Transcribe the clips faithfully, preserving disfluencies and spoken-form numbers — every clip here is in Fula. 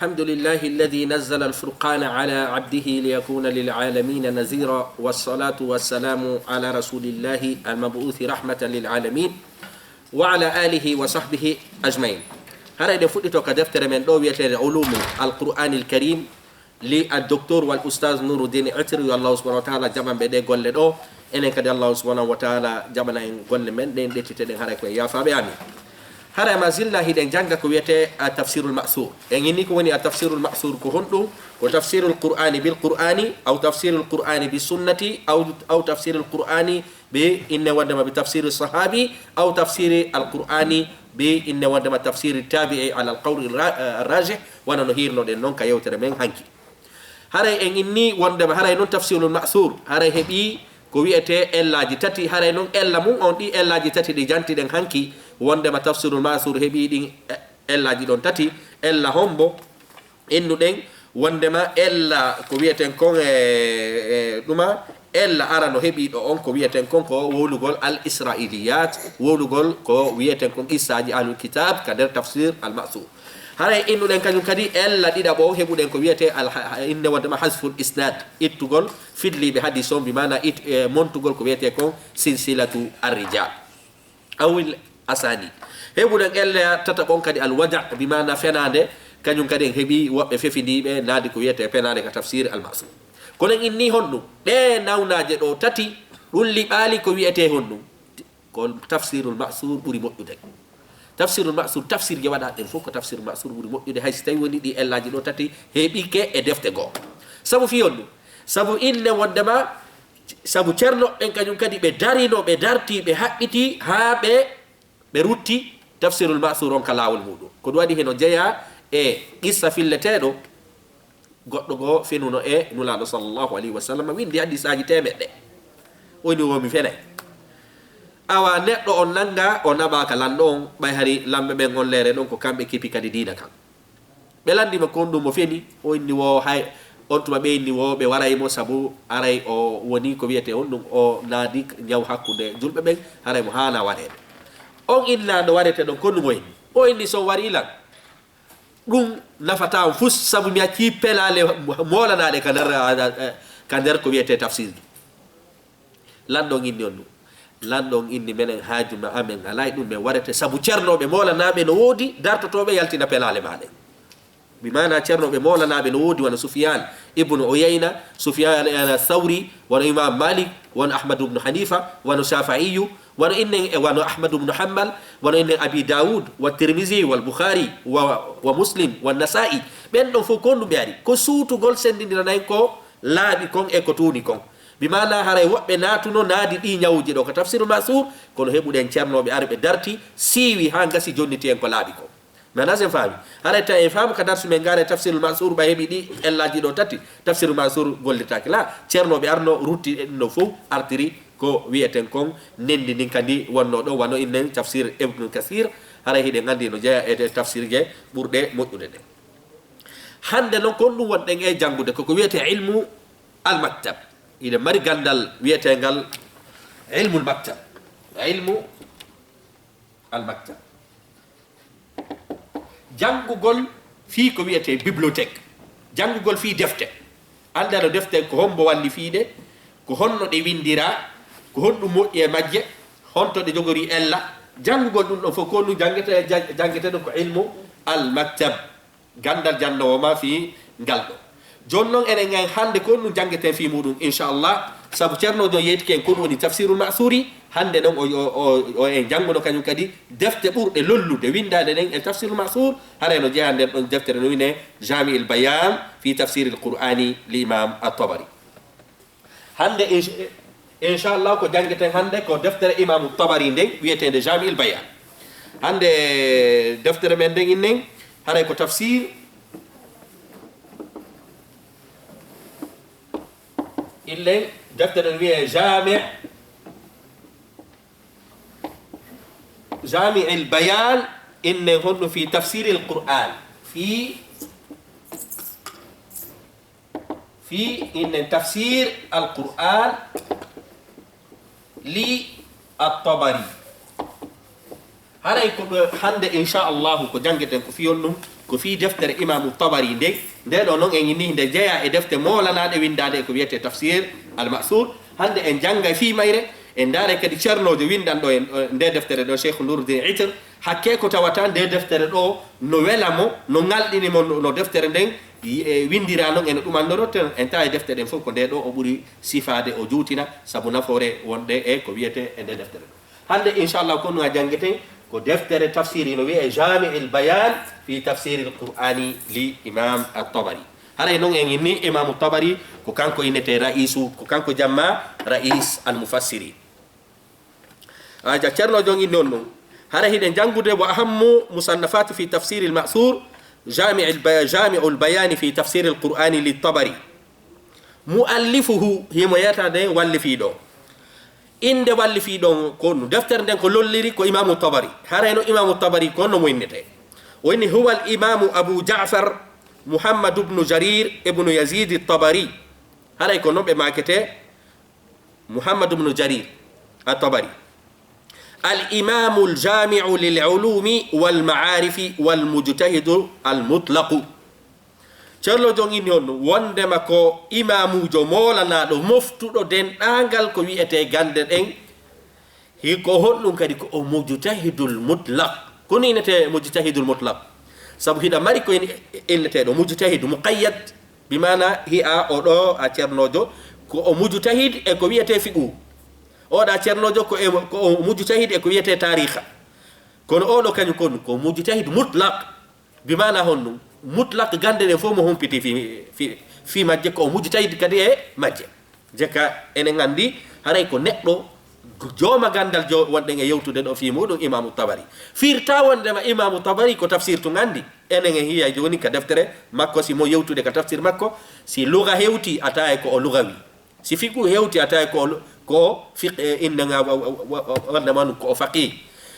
الحمد لله الذي نزل الفرقان على عبده ليكون للعالمين نذيرا، والصلاة والسلام على رسول الله المبعوث رحمة للعالمين وعلى آله وصحبه أجمعين. Hara eɗen fuɗɗito ka deftere men ɗo wiyeteende Ulumu Alqur'ani Alkarim, li al Doktor wal Ustaz Nuruddin Itri, yo Allahu subhanahu wa ta'ala jaɓan ɓe ɗe golle ɗo. Enen kadi Allahu subhanahu wa ta'ala jaɓana en golle men ɗen, ɗettite ɗen haray ko e yaafaaɓe. Amin. Haray ma zilna hiɗen jannga ko wiyetee a Tafsirul Ma'thur. En inni ko woni a Tafsirul Ma'thur ko honɗum? Ko tafsirul Qur'ani bil Qur'ani, aw tafsirul Qur'ani bi sunnati, aw, aw tafsirul Qur'ani bi inne wonndema bi tafsiri sahabi, aw tafsiri al Qur'ani bi inne wonndema tafsiri tabi'i ala al qawli ra-, eh, rajih, wano no hirnoɗen non ka yewtere men hanki. Haray en inni wonndema haray non Tafsirul Ma'thur, haray heɓi ko wiyetee ellaaji tati, haray non ella mum on, ɗi ellaaji tati ɗi jantiɗen hanki, wonndema Tafsirul Ma'thur heɓi ɗin, eh, ellaaji ɗon tati. Ella hombo innuɗen wonndema ella ko wiyeten kon e, e ɗuma, ella arano heɓi ɗo on ko wiyeten kon ko wowlugol al Israiliyat, wowlugol ko wiyeten kon qissaaji Ahlul Kitab ka nder Tafsir al Ma'thur. Haray innuɗen kañum kadi ella ɗiɗaɓo on heɓuɗen ko wiyetee al, inne wonndema hazful isnad, ittugol fidliiɓe hadis on, bi maana it-, e, montugol ko wiyetee kon silsilatu ar-rijal. Awil asani. Heɓuɗen ella tataɓo on kadi al wada, bi maana fenaande, kañum kadi en heɓi woɓɓe fefindiiɓe naadi ko wiyetee fenaande ka Tafsir al Ma'thur. Kono en inni honɗum? Ɗe nawnaaje ɗo tati, ɗum liɓaali ko wiyetee honɗum? Ko Tafsirul Ma'thur ɓuri moƴƴude. Tafsirul Ma'thur, tafsirje waɗaaɗe ɗen fof ko Tafsirul Ma'thur ɓuri moƴƴude, hay si tawi woni ɗi ellaaji ɗo tati heɓike e defte goo. Sabu fii honɗum? Sabu inne wonndema, sabu ceerno ɓen kañum kadi ɓe darino, ɓe darti, ɓe haɓɓiti haa ɓe, ɓe rutti Tafsirul Ma'thur on ka laawol muɗum. Ko ɗum waɗi hino jeyaa e qissa filleteeɗo goɗɗo goo fenuno e Nulaaɗo sallallahu alayhi wa sallam, winndi hadisaaji teemeɗɗe. O inni wo mi fenay. Awa neɗɗo on nannga, o naɓaa ka lanɗo on, ɓay hari lamɓe ɓen on leere ɗon ko kamɓe kepi kadi diina kan. Ɓe lanndii mo ko honɗum mo feni, o inni wo hay, on tuma ɓe inni wo ɓe waray mo sabu aray o woni ko wiyetee honɗum, o naadi ñaw hakkunde julɓe ɓen, haray mo haanaa wareede. On inna no waretee ɗon, ko honɗum o inni? O inni so warii lan, ɗum nafataa on fus, sabu mi accii pelaale moolanaaɗe ka nder, ka nder ko wiyetee tafsir. Lanɗo on inni on ɗum. Lanɗo on inni menen haaju ma amen alaa e ɗum, men warete sabu ceernooɓe moolanaaɓe no woodi, dartotooɓe yaltina pelaale maa ɗen. Bi maana ceernooɓe moolanaaɓe no woodi, wano Sufyaan ibnu Uyayna, Sufyaan Thawri, wano Imaam Maalik, wano Ahmadu ibnu Haniifa, wano Shaafi'iyu, wano innen e wano Ahmadu ibnu Hanbal, wano innen Abi Daawuud, wa Tirmizi, wal Bukhaari, wa, wa Muslim, wa Nasaa'i. Ɓen ɗon fof ko honɗum ɓe ari? Ko suutugol senndindira nayi ko laaɓi kon e ko tuuni kon. Bi maana haray woɓɓe naatuno naadi ɗii ñawuuji ɗo ko Tafsirul Ma'suur, kono heɓuɗen ceernooɓe ari ɓe darti, siiwi haa ngasi jonniti en ko laaɓi kon. Mi anndaa si en faami. Haray ta en faamu ka darsu men ngaare Tafsirul Ma'suur ɓay heɓi ɗii ellaaji ɗo tati. Tafsirul Ma'suur gollitaake. La, ceernooɓe arno rutti e ɗum ɗo fof artiri ko wiyeten kon nenndi ndin kadi wonnoo ɗo, wano innen Tafsir Ibnu Kasiir. Haray hiɗen anndi no jeyaa e tafsirje ɓurɗe moƴƴude ɗen. Hannde non kon ɗum wonɗen e janngude koko wiyetee ilmu al-maktab. Hiɗen mari ganndal wiyeteengal ilmul maktab. Ilmu al-maktab. Janngugol fii ko wiyetee bibliothèque. Janngugol fii defte. Anndano defte ko hombo walli fii ɗe, ko honno ɗe winndiraa, ko honɗum moƴƴi e majje, honto ɗe jogorii ella. Janngugol ɗum ɗon fof ko ɗum janngete-, jan-, janngete ɗum ko ilmu al-maktab. Ganndal jannoowo ma fii ngal ɗo. Jooni non enen en hannde ko ɗum janngeten fii muɗum, inchallah. Sabu ceernoojo yeetike en ko ɗum woni Tafsirul Ma'suuri. Hannde non o, o, o, o en jannguno kañum kadi defte ɓurɗe lollude winndaade ɗen e Tafsirul Ma'suur. Haray no jeyaa nder ɗon deftere no wi'ee Jaami'ul Bayaan fii Tafsiril Qur'aani li Imaam At-Tabari. Hannde, inch-, inchallah, ko janngeten hannde ko deftere Imaamu Tabari nden wiyeteende Jaami'ul Bayaan. Hannde deftere men nden innen, haray ko tafsir, innen deftere nden wiyee Jaami', Jaami'ul Bayaan, innen honɗum fii tafsiril Qur'aan, fii fii innen Tafsir al-Qur'aan li At-Tabari. Haray ko ɗo hannde, inchallahu, ko janngeten ko fii on ɗum, Ko fii deftere Imaamu Tabari nde, nde ɗo noon en inni nde jeyaa e defte moolanaaɗe winndaande e ko wiyetee Tafsir al-Ma'thur. Hannde en janngay fii mayre, en ndaare kadi ceernoojo winndanɗo en, eh, nde deftere ɗo, Cheikh Nuruddin Itir, hakkee ko tawata nde deftere ɗo no wela mo, no ŋalɗini mo no, no deftere nden, yi-, e winndiraa noon e no ɗumannoroten, en tawa e defte ɗen fof ko nde ɗo o ɓuri sifaade, o juutina, sabu nafoore wonɗe e ko wiyetee e nde deftere ɗo. Hannde, inchallah, ko ɗum a janngeten ko deftere tafsiri, no wiyee Jami'ul Bayan fi Tafsiril Qur'ani li Imam At-Tabari. Haray noon en inni Imaamu Tabari ko kanko innetee ra'isu, ko kanko jamma ra'is al-mufassirin. Aja, ceernoojo on inni on ɗum. Hara hiɗen janngude wa ahammu musannafati fi tafsiril ma'thur, Jami'ul Ba-, Jami'ul Bayani fi Tafsiril Qur'ani li Tabari. Mu'allifuhu, himo yetande wallifiiɗo. Innde wallifiiɗo on ko no deftere nden ko lolliri ko Imaamu Tabari. Haray no Imaamu Tabari ko no mo innetee. O inni huwa al Imaamu Abu Ja'far Muhammad ibn Jarir ibn Yazid at-Tabari. Haray ko non ɓe maaketee Muhammad ibn Jarir at-Tabari. Al Imaamu al Jami'u lil Ulumi wal Ma'arifi wal Mujtahidu al Mutlaqu. Ceerno Jon inni on ɗum, wondema ko imaamuujo moolanaaɗo moftuɗo denɗaangal ko wi'etee gannde ɗen. Hi ko honɗum kadi ko o mujtahidul mutlaq. Ko no innetee mujtahidul mutlaq? Sabu hiɗa mari ko en inneteeɗo mujtahidu muqayyad, bi maana hi'a o ɗo a ceernoojo, ko o mujtahid e ko wi'etee fiqhu. O ɗa ceernoojo ko e, ko o mujtahid e ko wi'etee taariikha. Kono o ɗo kañum kon ko mujtahid mutlaq. Bi maana honɗum? Mutlaq gannde ɗen fof mo humpiti fi, fi, fi majje, ko o mujtahid kadi e majje. Jeka enen anndi haray ko neɗɗo jooma ganndal jo, wonɗen e yewtude ɗo fii muɗum Imaamu Tabari. Firta wondema Imaamu Tabari ko tafsir tun anndi. Enen e hiya jooni ka deftere makko, si mo yewtude ka tafsir makko, si luga hewti, a tawa e ko o lugawi. Si fiqhu hewti, a tawa e ko o lu-, ko o fiq-, e, inne nga wa, wa, wa, wa, wondema ko o faqih.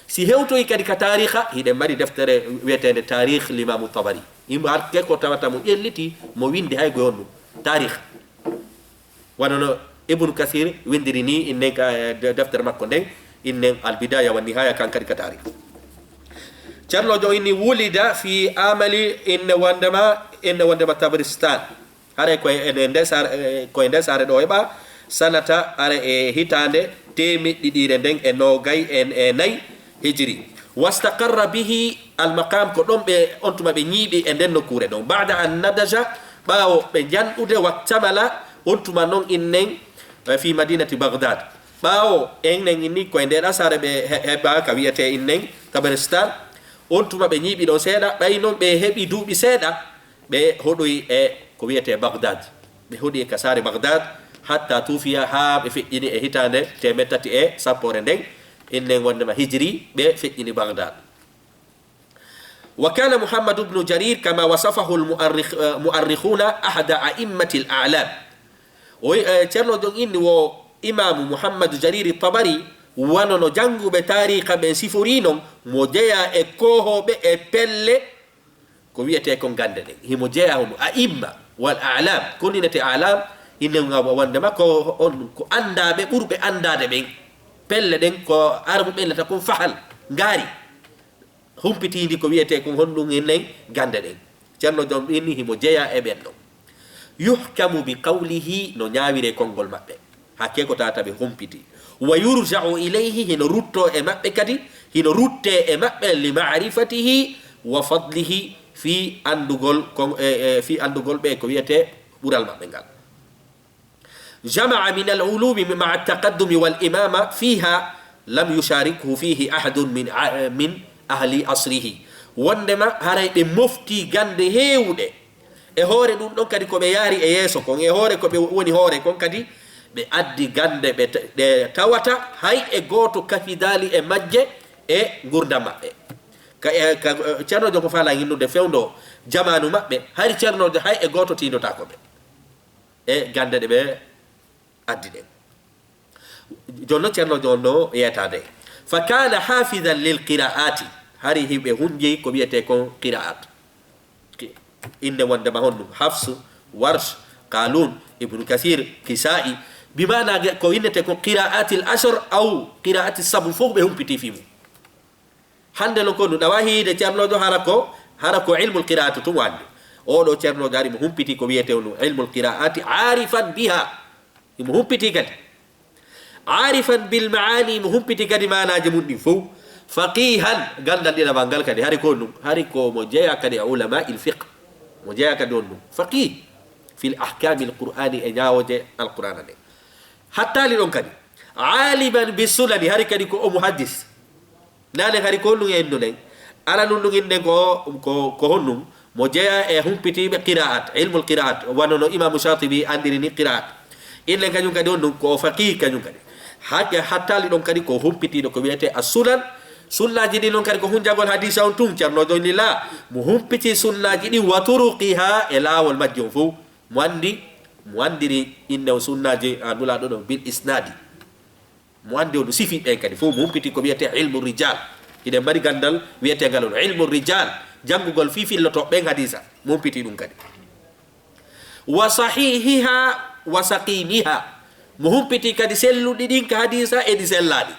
Si hewtoyi kadi ka taariikha, hiɗen mari deftere wi'eteende Taarikh Limaamu Tabari. Himo arke ko tawata mo ƴelliti, mo winndi hay go honɗum. Taarikh. Wano no Ibnu Kasir winndiri ni, innen ka, eh, de-, deftere makko nden, innen Al Bidaya wa Nihaya, kan kadi ka taarikh. Ceerno Jon inni wulida fi amali inne wondema, inne wondema Tabaristan. Haray ko e nde saare, eh, ko e nde saare ɗo heɓa sanata, haray e hitaande teemeɗɗe ɗiɗi nden e noogay e, e nayi hijri. Wastaqarra bihi al-maqam, ko ɗon ɓe, on tuma ɓe ñiiɓi e nden nokkuure ɗon. Ba'da an nadaja, ɓaawo ɓe janɗude, waktamala, on tuma non innen, eh, fi madinati Baghdad. Ɓaawo enen inni ko e nde ɗa saare ɓe he-, heɓa ka wi'etee innen Tabaristan. On tuma ɓe ñiiɓi ɗon seeɗa, ɓay non ɓe heɓi duuɓi seeɗa, ɓe hoɗoyi e ko wi'etee Baghdad. Ɓe hoɗi e ka saare Baghdad, hatta tuufiya, haa ɓe feƴƴini e hitaande teemeɗɗe tati e sappoore nden, innen wondema hijri, ɓe feƴƴini Baghdad. Wa kana Muhammad ibn Jarir, kama wasafahu al-mu'arrikh-, eh, mu'arrikhuna, ahada a'immati al-a'lam. O wi-, eh, Ceerno Jon inni wo Imaamu Muhammadu Jariri Tabari, wano no jannguɓe taariikha ɓen sifori non, mo jeyaa e koohooɓe e pelle ko wi'etee kon gannde ɗen. Himo jeyaa hono a'imma wal a'lam. Ko ninete a'lam, ine nga wonde makko on ko anndaaɓe ɓurɓe anndaade ɓen. Pelle ɗen ko Arabu ɓen innata kon fahal, ngaari. Humpitiindi ko wi'etee kon honɗum enen gannde ɗen. Ceerno Jon inni himo jeyaa e ɓen ɗon. Yuhkamu bi qawlihi, no ñaawiree konngol maɓɓe. Hakkee ko tawata ɓe humpiti. Wa yurja'u ilayhi, hino ruttoo e maɓɓe kadi, hino ruttee e maɓɓe li ma'rifatihi wa fadlihi, fii anndugol kon, e, e, fii anndugol ɓe ko wi'etee ɓural maɓɓe ngal. Jama'a min al-ulumi ma'a at-taqaddumi wal imama fiha lam yusharikhu fihi ahadun min a-, min ahli asrihi. Wondema haray ɓe mofti gannde heewuɗe. E hoore ɗum ɗon kadi ko ɓe yaari e yeeso kon, e hoore ko ɓe woni hoore kon kadi, ɓe addi gannde ɓe ta-, ɗe tawata hay e gooto kafidaali e majje e ngurdam maɓɓe. Ka, e, ka, e, Ceerno Jon ko faalaa innude fewndo jamaanu maɓɓe, hari Ceerno Jon hay e gooto tiindotaako ɓe. E gannde ɗe ɓe addi ɗen. Jooni non Ceerno Jon no yeetaade. Fa kana hafizan lil qira'ati. Hari hiɓe hunƴi ko wi'etee kon qira'at. Ki-, innde wondema honɗum? Hafsu, Warsh, Qalun, Ibnu Kasir, Kisa'i. Bi maana ge-, ko innetee kon qira'atil ashr aw qira'atis sab'u fof ɓe humpiti fii mum. Hannde non ko ɗum ɗawa hiide Ceerno Jon hara ko Hara ko ilmul qiraatu tun wande. Oɗo ceernoojo ari mo humpiti ko wiyetee ɗun ilmul qiraati, aarifan biha. Imo humpiti kadi. Aarifan bil maani, imo humpiti kadi maanaaji mun ɗin fow. Faqihan, ganndal ɗiɗaɓal ngal kadi, hari ko ɗun, hari ko mo jeyaa kadi e ulama il fiqh. Mo jeyaa kadi on ɗun. Faqih fil ahkami al qur'ani, e ñaawooje al qur'ana ɗen. Hattaali ɗon kadi. Aaliman bi sunani, hari kadi ko o muhaddis. Naane hari ko ɗun en ɗun en. Ara ɗun ɗun innen ko, ko, ko honɗun? Mo jeyaa e humpitiiɓe qiraat, ilmul qiraat, wano no Imaamu Shatibi anndiri ni qiraat. Innen kañun kadi on ɗun ko o faqih kañun kadi. Hakke hattaali ɗon kadi ko humpitiiɗo ko wiyetee as sunan. Sunnaaji ɗin non kadi ko hunjagol hadiisa on tun, ceernoojo ni la. Mo humpiti sunnaaji ɗin wa turuqiha e laawol majji on fow. Mo anndi, mo anndiri inne o sunnaaji a Nulaaɗo ɗon bil isnaadi. Mo anndi o no sifi ɓen kadi fow, mo humpiti ko wiyetee ilmu rijal. Hiɗen mari ganndal wiyeteengal on ilmu rijal, janngugol fii fillotooɓe ɓen hadiisa, mo humpiti ɗun kadi. Wa sahihiha wa saqimiha, mo humpiti kadi selluɗi ɗin ka hadiisa e ɗi sellaaɗi.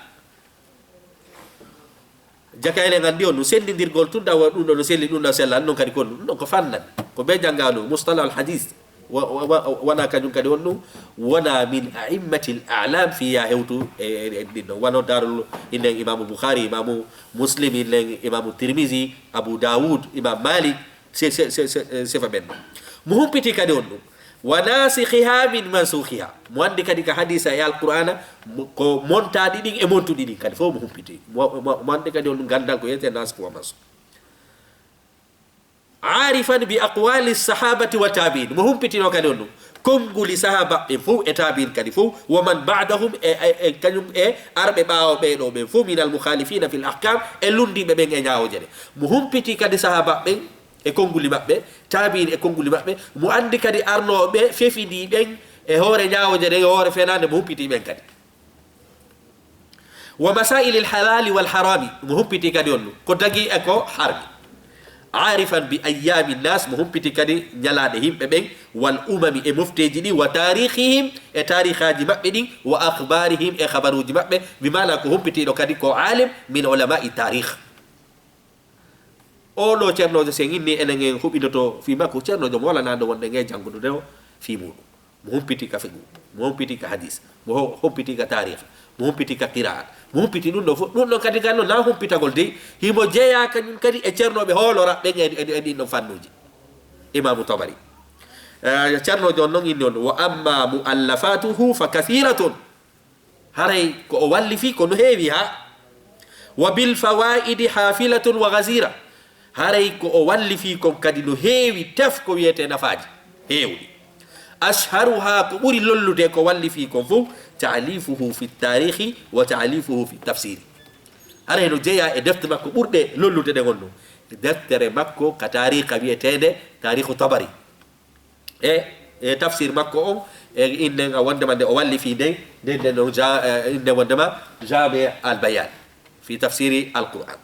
Jakayle nganndi on, no senndindirgol tun, ɗa wa-, ɗun ɗo no selli, ɗun ɗo sellaani, non kadi ko ɗun ɗon ko fannan. Ko ɓe janngaano, mustalah al hadis. Wa-, wa-, wa-, wona kañun kadi on ɗun, wona min a'immatil a'lam fi ya hewtu e, e, e ɗin ɗon. Wano Darul, innen Imaamu Bukhari, Imaamu Muslim, innen Imaamu Tirmizi, Abu Dawud, Imam Malik, se, se, se, se, eh, sefa ɓen ɗon. Mo humpiti kadi on ɗun. Wa nasikhiha min mansukhiha. Mo anndi kadi ka hadiisa e Alqur'aana, mo, ko montaaɗi ɗin e montuɗi ɗin kadi fow mo humpiti. Mo, mo, mo anndi kadi on ɗun ganndal ko wiyetee nasikh wa mansukh. Arifan bi aqwali sahabati wa tabi'in. Mo humpitino kadi on ɗun. Konnguli sahaaba ɓen fow e tabi'in kadi fow. Wa man ba'dahum e, e, e kañun e arɓe ɓaawo ɓee ɗoo ɓen fow. Min al mukhalifina fil ahkam. E lunndiiɓe ɓen e ñaawooje ɗen. Mo humpiti kadi sahaaba ɓen e konnguli maɓɓe, taabiin e konnguli maɓɓe, mo anndi kadi arnooɓe fefindii ɓen e hoore ñaawooje ɗen, e hoore fenaande, mo humpiti ɓen kadi. Wa masaa'ilil halaali wal haraami, mo humpiti kadi on ɗun, ko dagii e ko harmi. Aarifan bi ayyaami naas, mo humpiti kadi ñalaaɗe yimɓe ɓen, wal umami e mofteeji ɗin, wa taarikhihim e taarikhaaji maɓɓe ɗin, wa akhbaarihim e khabaruuji maɓɓe, bi maana ko humpitiiɗo kadi ko aalim min ulamaa'i taarikh. Oo ɗoo ceernoojo, si en inni enen en huɓindoto fii makko, ceernoojo mo walanaa ɗo wonde ngee janngude ɗo fii muuɗum. Mo humpiti ka fiqhu, mo humpiti ka hadiis, mo ho-, humpiti ka taariikh, mo humpiti ka qiraat, mo humpiti ɗum ɗoo fof. Ɗum ɗon kadi, ngal ɗoo na humpitagol dey, himo jeyaa kañum kadi e ceernooɓe hooloraaɓe ɓen e, e, e ɗin ɗon fannuuji. Imaamu Tabari. Eh, ceernoojo on non inni on, "Wa amma mu'allafatuhu fa kathiratun." Haray ko o wallifii ko no heewi haa. "Wa bil fawaa'idi haafilatun wa ghaziira." Haray ko o wallifii kon kadi no heewi tef ko wiyetee nafaaji heewɗi. "Ashharuhaa," ko ɓuri lollude ko wallifii kon fof, "ta'lifuhu fi taariikhi wa ta'lifuhu fi tafsiiri." Haray no jeyaa e defte makko ɓurɗe lollude ɗen on ɗon. Deftere makko ka taariikha wiyeteende Taariikhu Tabari. E, e tafsir makko on, e innen a wondema nde o wallifii nden, nden, nden ɗon ja-, e, innen wondema Jaami al Bayaan fi tafsiri al Qur'an.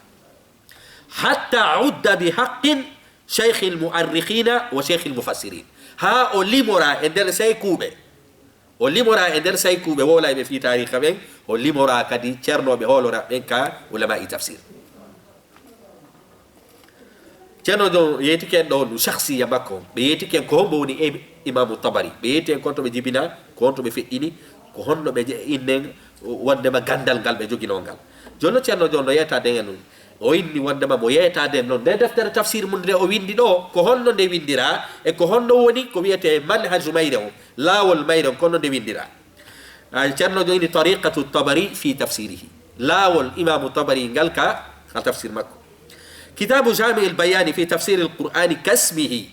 Hatta udda bi haqqin shaykhil mu'arrikhina wa shaykhil mufassirin. Haa o limoraa e nder saykuuɓe. O limoraa e nder saykuuɓe wowlayɓe fii taariikha ɓen, o limoraa kadi ceernooɓe hooloraaɓe ɓen ka ulamaa'i tafsir. Ceerno Jon yeetike en ɗo ɗum shakhsiya makko. Ɓe yeetike en ko hombo woni im-, Imaamu Tabari. Ɓe yeeti en ko honto ɓe jibina, ko honto ɓe feƴƴini, ko honno ɓe je-, innen wondema ganndal ngal ɓe joginoo ngal. Jooni no Ceerno Jon no yeetaade en ɗum. O inni wondema mo yeetaade en noon nde deftere tafsir mum nde o winndi ɗo, ko honno nde winndiraa e ko honno woni ko wiyetee manhaju mayre o, laawol mayre o, ko honno nde winndiraa. Ah, Ceerno Jon inni tariqatu Tabari fi tafsirihi. Laawol Imaamu Tabari ngal ka, ka tafsir makko. Kitaabu Jaami'il Bayaani fi tafsiril Qur'aani kasmihi.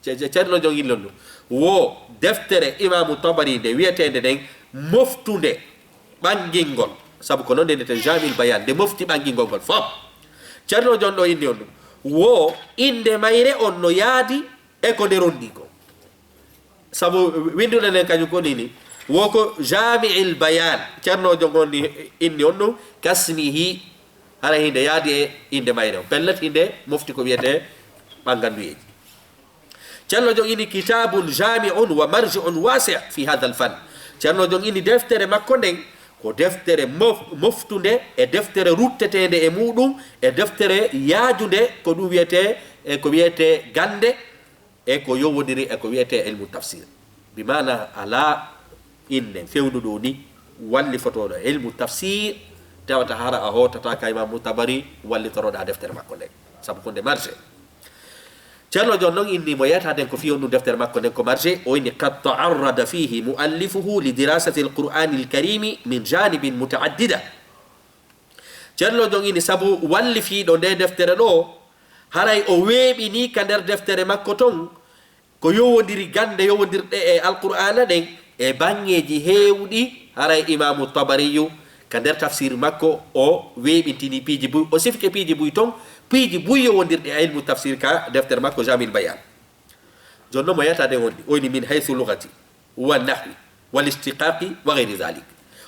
Ce-, ce-, Ceerno Jon inni ɗum. Wo deftere Imaamu Tabari nde wiyeteende nden moftunde ɓangingol. Sabu ko noon nde wiyetee Jaami'il Bayaan, nde mofti ɓangingol ngol fof. Ceerno Jon ɗo inni on ɗum. Wo innde mayre on no yaadi e ko nde ronɗii ko. Sabu winndude nden kañum ko nii ni, wo ko Jaami'il Bayaan, Ceerno Jon on ni inni on ɗum, kasmihi, hara hinde yaadi e innde mayre on. Pellet hinde mofti ko wiyetee ɓannganduyeeji. Ceerno Jon inni kitaabun jaami'un wa marji'un waasi' fi haadhal fann. Ceerno Jon inni deftere makko nden, ko deftere mof-, moftunde e deftere rutteteende e muuɗum, e deftere yaajunde ko ɗum wiyetee E ko wiyetee gannde, e ko yowondiri e ko wiyetee ilmu tafsir. Bi maana alaa inne fewndu ɗo ni wallifotooɗo ilmu tafsir, tawata hara a hootata ka Imaamu Tabari wallitoroɗa deftere makko nden. Sabu ko nde marge. Ceerno Jon noon inni mo yetaden ko fii on ɗum deftere makko nden ko marge, o inni: "Qad ta'arrada fihi muallifuhu li dirasati al-Qur'ani al-Karimi min janibin muta'addida." Ceerno Jon inni sabu wallifiiɗo nde deftere ɗo, haray o weeɓini ka nder deftere makko ton ko yowondiri gannde yowondirɗe e Alqur'aana ɗen e baŋŋeeji heewɗi, haray Imaamu Tabariyu ka nder tafsir makko o weeɓintini piiji buy, o sifike piiji buy ton, piiji buy yowondirɗi e ilmu tafsir ka deftere makko Jaami'ul Bayaan. Jooni non mo yetaden honɗi? O inni: "Min haythu lughati wa nahwi wal ishtiqaqi wa ghayri dhalik."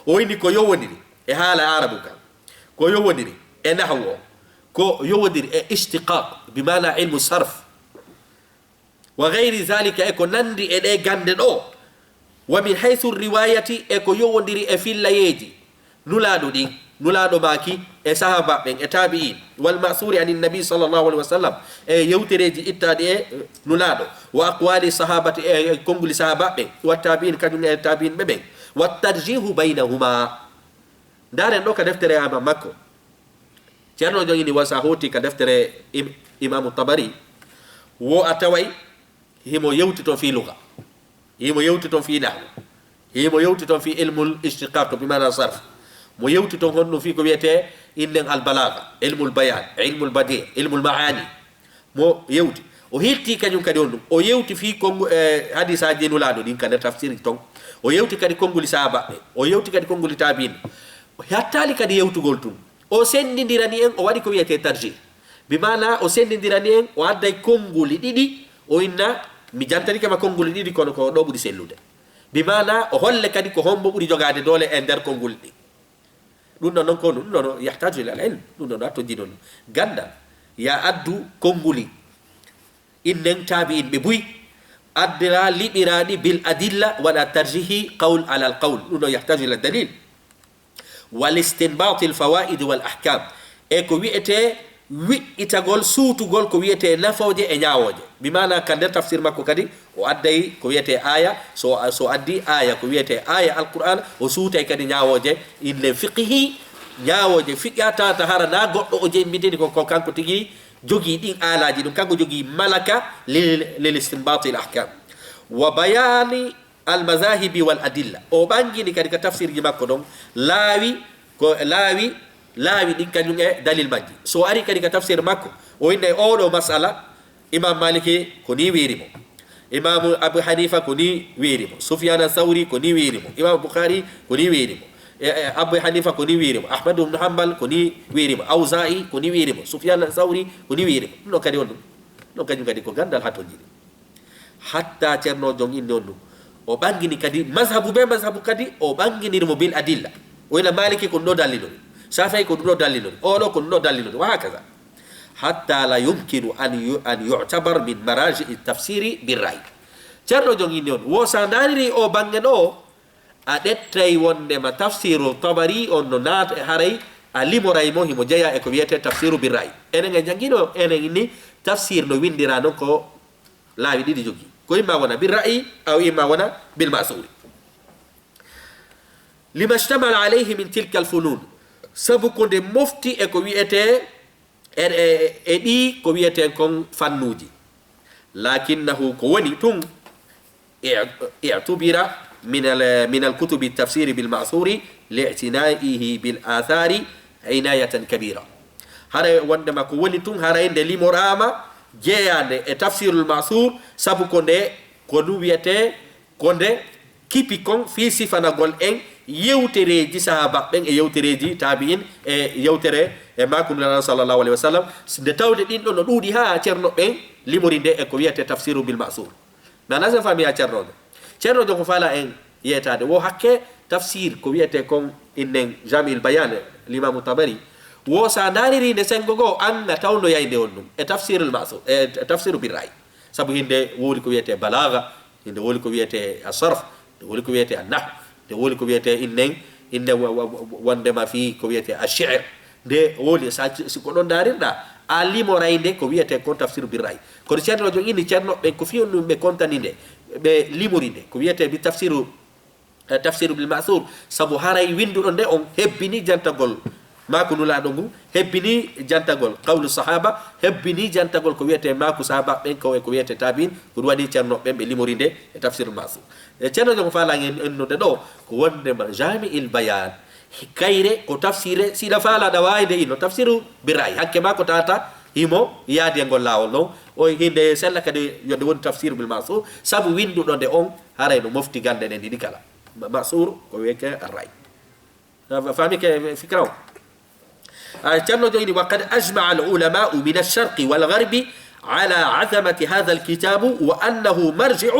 O inni ko yowondiri e haala Aarabu kan, ko yowondiri e nahwu on, ko yowondiri e ishtiqaq, bi maana ilmu sarf, wa ghayri dhalika, e ko nanndi e ɗee gannde ɗo, wa min haythu riwayati, e ko yowondiri e fillayeeji Nulaaɗo ɗin, Nulaaɗo maaki e sahaabaaɓe ɓen e taabi'iin, wal ma'suuri anin nabi sallallahu alayhi wa sallam, e yewtereeji ittaaɗi e Nulaaɗo, wa aqwaali sahaabati, e konnguli sahaabaaɓe ɓen, wa taabi'iin kañum e taabi'iinɓe ɓen, wa tarjihu baynahuma. Ndaaren ɗo ka deftere ama makko. Ceerno Jon inni wasa hooti ka deftere im-, Imaamu Tabari, wo a taway himo yewti ton fii luga, himo yewti ton fii nahwu, himo yewti ton fii ilmul ishtiqaq, bi maana sarf. Mo yewti ton honɗum fii ko wiyetee innen al balaaga, ilmul bayaan, ilmul badii, ilmul maani. Mo yewti. O hirti kañum kadi on ɗum. O yewti fii konngu-, e, hadiisaaji Nulaaɗo ɗin ka nder tafsir ton. O yewti kadi konnguli sahaabaaɓe. O yewti kadi konnguli taabiin. O hattaali kadi yewtugol tun. O senndindirani en, o waɗi ko wiyetee tarjih. Bi maana o senndindirani en, o adday konnguli ɗiɗi, o inna, mi jantanike ma konnguli ɗiɗi, kono ko ɗo ɓuri sellude. Bi maana o holle kadi ko hombo ɓuri jogaade doole e nder konnguli ɗin. Ɗum ɗon non ko ɗum ɗon yahtaju ila al ilm. Ɗum ɗon a tojji ɗon ganndal. Ya addu konnguli innen taabi'in ɓe buy. Addira liɓiraaɗi bil adilla, waɗa tarjihi qawl ala al qawl. Ɗum ɗon yahtaju ila dalil. Wal istinbati al fawaid wal ahkam. E ko wiyetee wi'itagol, suutugol ko wiyetee nafooje e ñaawooje. Bi maana ka nder tafsir makko kadi, o adday ko wiyetee aaya, so, so addi aaya, ko wiyetee aaya Alqur'aan, o suutay kadi ñaawooje, inde fiqhi, ñaawooje fiqha tata hara na goɗɗo o jembitini ko, ko kanko tigi jogii ɗin aalaaji, ɗum kanko jogii malaka lil, lil istinbati al ahkam. Wa bayani al mazahibi wal adilla. O ɓangini kadi ka tafsirji makko ɗon laawi, ko laawi, laawi ɗin kañum e dalil majji. So ari kadi ka tafsir makko, o inna e oɗo masala, Imam Maliki ko ni wiiri mo. Imam Abu Hanifa ko ni wiiri mo. Sufyan Thawri ko ni wiiri mo. Imam Bukhari ko ni wiiri mo. E, e, Abu Hanifa ko ni wiiri mo. Ahmad ibn Hanbal ko ni wiiri mo. Awza'i ko ni wiiri mo. Sufyan Thawri ko ni wiiri mo. Ɗum ɗon kadi on ɗum. Ɗum kañum kadi ko ganndal hatonji ɗi. Hatta Ceerno Jon inni on ɗum. O ɓangini kadi mazhabu be mazhabu kadi, o ɓanginiri mo bil adilla. O ina Maliki ko ɗum ɗo dallinori. Shafi'i ko ɗum ɗo dallinori. Oɗo ko ɗum ɗo dallinori. Wa hakaza. Hatta la yumkinu an yu-, an yu'tabar min maraji'i tafsiri bir ra'y. Ceerno Jon inni on. Wo sa ndaariri o baŋŋe ɗo, a ƴettay wonndema tafsiru Tabari on no naata e haray a limoray mo himo jeyaa e ko wiyetee tafsiru bir ra'y. Enen en janngino, enen ni tafsir no winndira non ko laawi ɗiɗi jogii. Ko imma wona bir ra'yi, aw imma wona bil ma'suri. Lima ishtamala alayhi min tilka al funun. Sabu ko nde mofti e ko wiyetee, e, e, e ɗi ko wiyetee kon fannuuji. Lakinnahu ko woni tun, i'tubira min al, min al kutubi tafsiri bil ma'suri li'tinaihi bil athari inayatan kabira. Haray wonndema ko woni tun, haray nde limoraama jeeyaande e tafsirul ma'sur, sabu ko nde, ko ɗum wiyetee, ko nde kipi kon fii sifanagol en yewtereeji sahaaba ɓen e yewtereeji taabi'in e yewtere e maaku Nulaaɗo sallallahu alayhi wa sallam. Nde tawde ɗin ɗon no ɗuuɗi haa Ceerno ɓen limori nde e ko wiyetee tafsiru bil ma'sur. Mi anndaa si a faami yaa Ceerno Jon. Ceerno Jon ko faala en yeetaade. Wo hakke tafsir ko wiyetee kon innen Jami'ul Bayan, Limaamu Tabari. Wo sa ndaariri nde senngo goo, an a tawdoyay nde on ɗum. E tafsirul ma'sur, e tafsiru bir ra'y. Sabu hinde woodi ko wiyetee balaaga, hinde woodi ko wiyetee asarf, hinde woodi ko wiyetee annahw, hinde woodi ko wiyetee innen, inde wa-, wa-, wa-, wondema fii ko wiyetee ashi'r. Nde woodi, sa, si ko ɗon ndaarirɗaa, A limoray nde ko wiyetee kon tafsiru birra'i. Kono ceerno jom ini ceerno ɓen ko fii on ɗum ɓe kontani nde, ɓe limori nde, ko wiyetee bi tafsiru, eh, tafsiru bil ma'thur, sabu haray winnduɗo nde on hebbini jantagol maaku Nulaaɗo ngu, hebbini jantagol qawlu sahaba, hebbini jantagol ko wiyetee maaku sahaba ɓen, ko, ko wiyetee tabi'in, ko ɗum waɗi ceerno ɓen ɓe limori nde e tafsiru ma'thur. E ceerno jom faalaange en, en nodde ɗo, ko wonndema Jami'il Bayan, kayre ko tafsire, si ɗa faala ɗa waawi nde inno tafsiru birra'i. Hakke maa ko tata himo yaadi e ngol laawol non. O hinde sella kadi yo nde woni tafsiru bil ma'thur, sabu winnduɗo nde on haray no mofti gannde ɗen ɗiɗi kala. Ma-, ma'thur ko wiyetee arra'i. A fa-, faami ke fikra o? A, ceerno jom ini, "وقد أجمع العلماء من الشرق والغرب على عظمة هذا الكتاب وأنه مرجع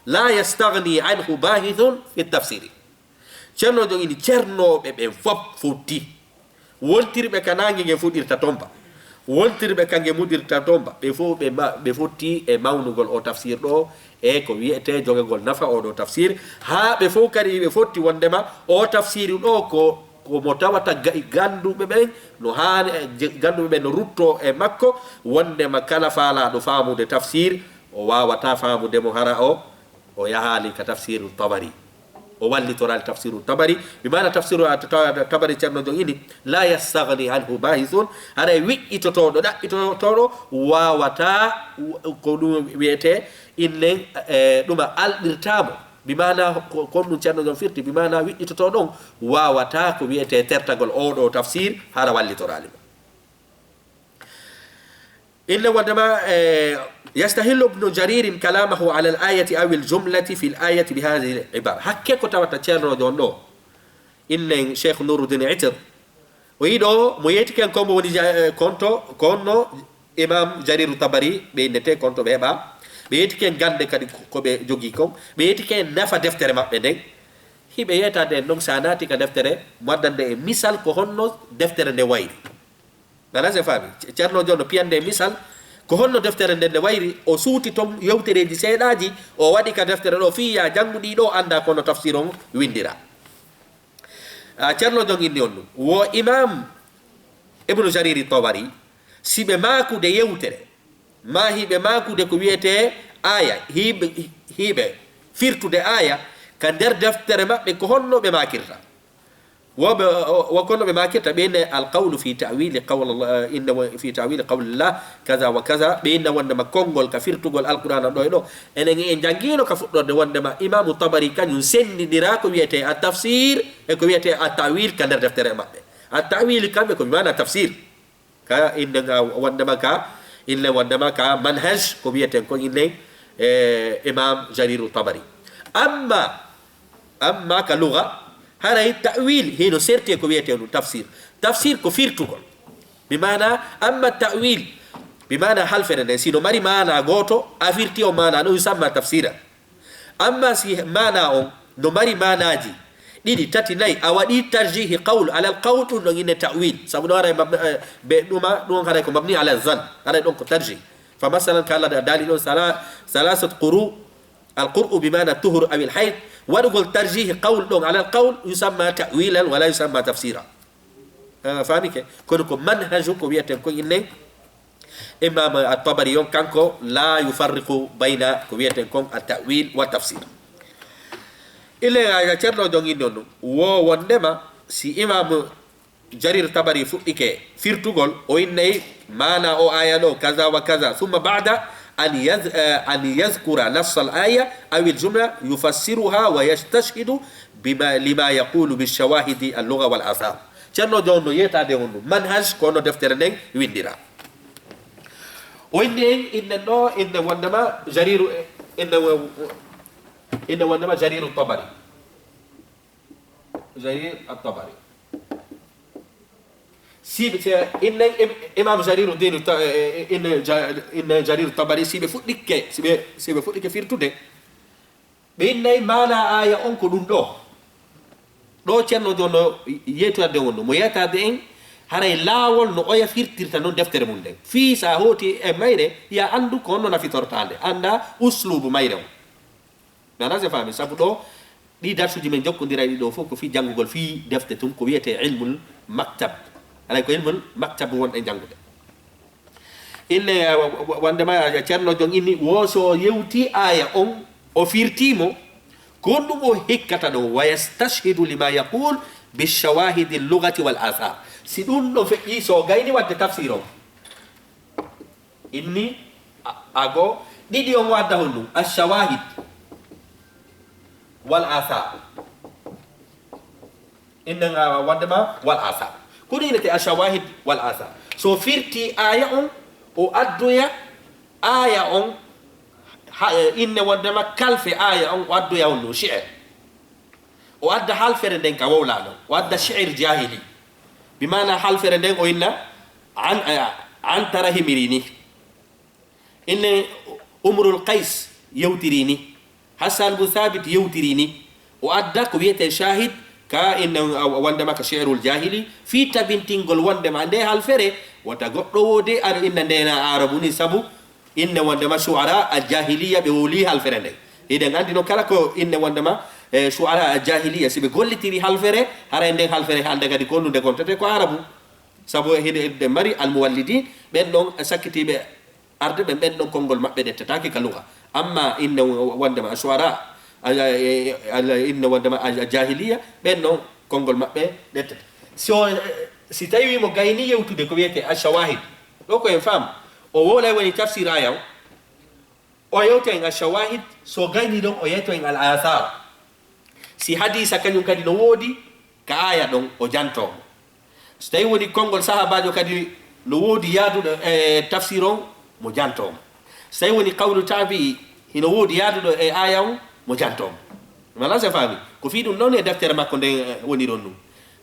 لا يستغني عنه باحث في التفسير." Ceerno jom ini, ceernooɓe ɓen fof fotti. Wontirɓe ka naange nge fuɗirta tomba. Wontirɓe ka nge muɗirta tomba. Ɓe fof ɓe ma-, ɓe fotti e mawnugol o tafsir ɗo, e ko wiyetee jogagol nafa oo ɗoo tafsir. Haa ɓe fof kadi ɓe fotti wonndema o tafsir ɗo ko, ko mo tawata ga-, gannduɓe ɓen no haani, e je-, gannduɓe ɓen no ruttoo e makko, wonndema kala faalaaɗo faamude tafsir, o waawataa faamude mo hara o o yahaali ka tafsiru Tabari. O wallitoraali tafsiru Tabari. Bi maana tafsiru a-, ta-, ta-, Tabari ceerno jom ini, "لا يستغني عنه باحث." Haray wiƴƴitotooɗo, ɗaɓɓitotooɗo waawataa w-, ko ɗum wiyetee innen, e, ɗuma alɗirtaa mo. Bi maana ko, ko ɗum ceerno jom firti, bi maana wiƴƴitotooɗo on waawataa ko wiyetee tertagol oo ɗoo tafsir hara wallitoraali mo. Inne wonndema, eh, "يستهل ابن جرير كلامه على الآية أو الجملة في الآية بهذه العبارة." Hakke ko tawata ceernoojo on ɗo, innen Cheikh Nuruddin Itir, o yiɗo mo yeetike en ko mo woni ja-, eh, konto, ko honno Imam Jariru Tabari ɓe innetee konto ɓe heɓa. Ɓe yeetike en gannde kadi ko, ko ɓe jogii kon. Ɓe yeetike en nafa deftere maɓɓe nden. Hiɓe yeetaade en ɗon, so a naati ka deftere, mo addande e misal ko honno deftere nde wayri. Nana se faami? Ce-, Ceerno Joon no piyande misal, ko honno deftere nden nde wayri, o suuti ton yewtereeji seeɗaaji, o waɗi ka deftere ɗo, fii yaa janngu ɗii ɗo annda ko no tafsir on winndira. A, Ceerno Joon inni on ɗum. Wo Imam Ibnu Jariri Tabari, si ɓe maakude yewtere, maa hiɓe maakude ko wiyetee aaya, hiɓe, hiɓe firtude aaya, ka nder deftere maɓɓe ko honno ɓe maakirta? Wo ɓe, o, o, wo kono ɓe maakirta, ɓe inna alqawlu fi ta'wili qawl Allah, inna wa, fi ta'wili qawlillah, kaza wa kaza, ɓe inna wonndema konngol ka firtugol Alqur'aana ɗo e ɗo. Enen en njanngiino ka fuɗɗorde wonndema Imaamu Tabari kañum senndindiraa ko wiyetee at-tafsir e ko wiyetee at-ta'wil ka nder deftere maɓɓe. At-ta'wil kamɓe ko bi maana tafsir. Ka innde nga wonndema ka, inne wonndema ka manhaj ko wiyeten kon inne, e, Imam Jariru Tabari. Amma, amma ka lugha, haray ta'wil hino serti e ko wiyete ɗum tafsir. Tafsir ko firtugol. Bi maana, amma ta'wil, bi maana halfere nden, si no mari maana gooto, a firti o maana ɗo, yusamma tafsira. Amma si maana on no mari maanaaji ɗiɗi, tati, nayi, a waɗi tarjihi qawl alal qawl, ɗum ɗon inne ta'wil. Sabu ɗo haray mabni, eh, be ɗuma, ɗum haray ko mabni ala zan, haray ɗon ko tarjih. Fa masalan, ka Allah da-, daali ɗon sala-, salasat quru, al qur'u bi maana tuhur awil hayd, waɗugol tarjihi qawl ɗon alal qawl yusamma ta'wilan wala yusamma tafsira. Eh, faami ke? Kono ko manhaju ko wiyeten ko inne Imam At-Tabari on kanko, la yufarriqu bayna ko wiyeten kon at-ta'wil wa tafsir. Ile a Ceerno Joon inni on ɗum. Wo wonndema si Imam Jarir Tabari fuɗɗike firtugol, o innay maana o aya ɗo, kaza wa kaza. Summa ba'da an yaz-, eh, an yazkura nassal aya aw al jumla yufassiruha wa yastashhidu bima, lima yaqulu bi shawahidi al lugha wal athar. Ceerno Joon no yeetaade on ɗum. Manhaj ko no deftere nden winndira. O inni en, innen ɗo, inne wonndema Jariru, inne wo-, inne wonndema Jariru Tabari. Jarir At-Tabari. Si ɓe ce-, innen im-, Imam Jariru Dinu Ta-, e, e, inne Ja-, inne Jariru Tabari, si ɓe fuɗɗike, si ɓe, si ɓe fuɗɗike firtude, ɓe innay maana aaya on ko ɗum ɗo. Ɗo Ceerno Joon no yeetande on ɗo, mo yeetande en, haray laawol no oya firtirta non deftere mum nden. Fii sa hooti e mayre, ya anndu ko honno nafitortaa nde, annda usluubu mayre on. Nana se faami, sabu ɗo, ɗi darsuuji men jokkondiray ɗi ɗo fof ko fii janngugol fii defte tun, ko wiyetee ilmul maktab. Haray ko ilmul maktab wonɗen janngude. Inne, eh, wa-, wa-, wondema, eh, Ceerno Joom inni, wo so yewti aya on, o firti mo, ko honɗum o hikkata ɗon? Wa yastashhidu lima yaqul bishawahidi lugati wal athar. Si ɗum ɗo feƴƴi, so gayni wadde tafsir on. Inni, a-, ago, ɗiɗi on o adda honɗum? Ashawahid wal athar. Innen, ah, wondema wal athar. Ko ɗum innete ashawahid wal athar. So firti aya on, o addoya aya on, ha, eh, inne wondema kalfe aya on, o addoya on no shi'ir. O adda halfere nden ka wowla ɗon. O adda shi'ir jahili. Bi maana halfere nden o inna an, eh, Antara himiri ni. Inne Umrul Qais yewtiri ni. Hassan bu Thabit yewtiri ni. O adda ko wiyete shahid ka inne, uh, wondema ka shi'rul jahili, fii tabintingol wondema nde halfere, wata goɗɗo woodi aɗo inna nde na Arabu ni, sabu inne wondema shu'ara al jahiliya ɓe wowli halfere nden. Hiɗen andi no kala ko inne wondema, eh, shu'ara al jahiliya, si ɓe gollitiri halfere, haray nden halfere hande kadi ko ndu nde gontete ko Arabu. Sabu hiɗe, hiɗe mari al muwallidin, ɓen ɗon sakkitiiɓe arde ɓen, ɓen ɗon konngol maɓɓe ɗettataake ka luga. Amma inne wondema ashuara, a-, a-, a-, inne wondema a-, a-, jahiliya, ɓen ɗon konngol maɓɓe ɗettata. So, si tawi mo gayni yewtude ko wiyete ashawahid, ɗo ko en faam, o wolay woni tafsir aya o, o yewta en ashawahid, so gayni ɗon o yewta en al athar. Si hadisa kañum kadi no woodi, ka aya ɗon, o janto mo. So tawi woni konngol sahabajo kadi no woodi yaaduɗo e tafsir on, mo janto mo. So tawi woni qawlu tabi'i, hino woodi yaaduɗo e aya on, mo janto mo. Wala se faami? Ko fii ɗum ɗon e deftere makko nden, eh, woni ɗon ɗum.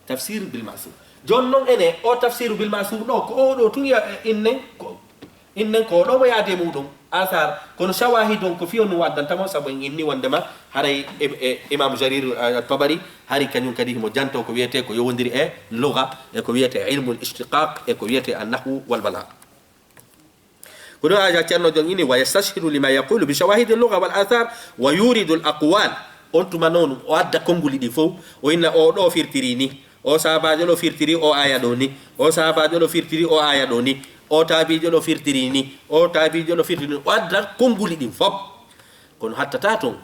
Tafsir bil ma'sur. Jon non ene, o tafsiru bil ma'sur ɗo, ko o ɗo tun ya, eh, innen, ko Innen ko ɗo mo yaade muɗum, asar, kono shawahid on ko fii on ɗum waddanta mo, sabu en inni wondema haray e, e, Imam Jarir, eh, Tabari, hari kañum kadi himo janto ko wiyete ko yowondiri e lugha, e ko wiyete ilmul ishtiqaq, e ko wiyete an-nahwu wal balagha. Ko ɗum haja Ceerno Jon inni, wa yastashhidu lima yaqulu bi shawahidi lugha wal athar, wa yuridu al aqwal. On tuma noon o adda konnguli ɗi fow, o inna o ɗo firtiri ni. O sahabaajo ɗo firtiri o aya ɗo ni, o sahabaajo ɗo firtiri o aya ɗo ni, o taabiijo ɗo firtiri ni, o taabiijo ɗo firtiri ni, o adda konnguli ɗin fof. Kono hattata toon,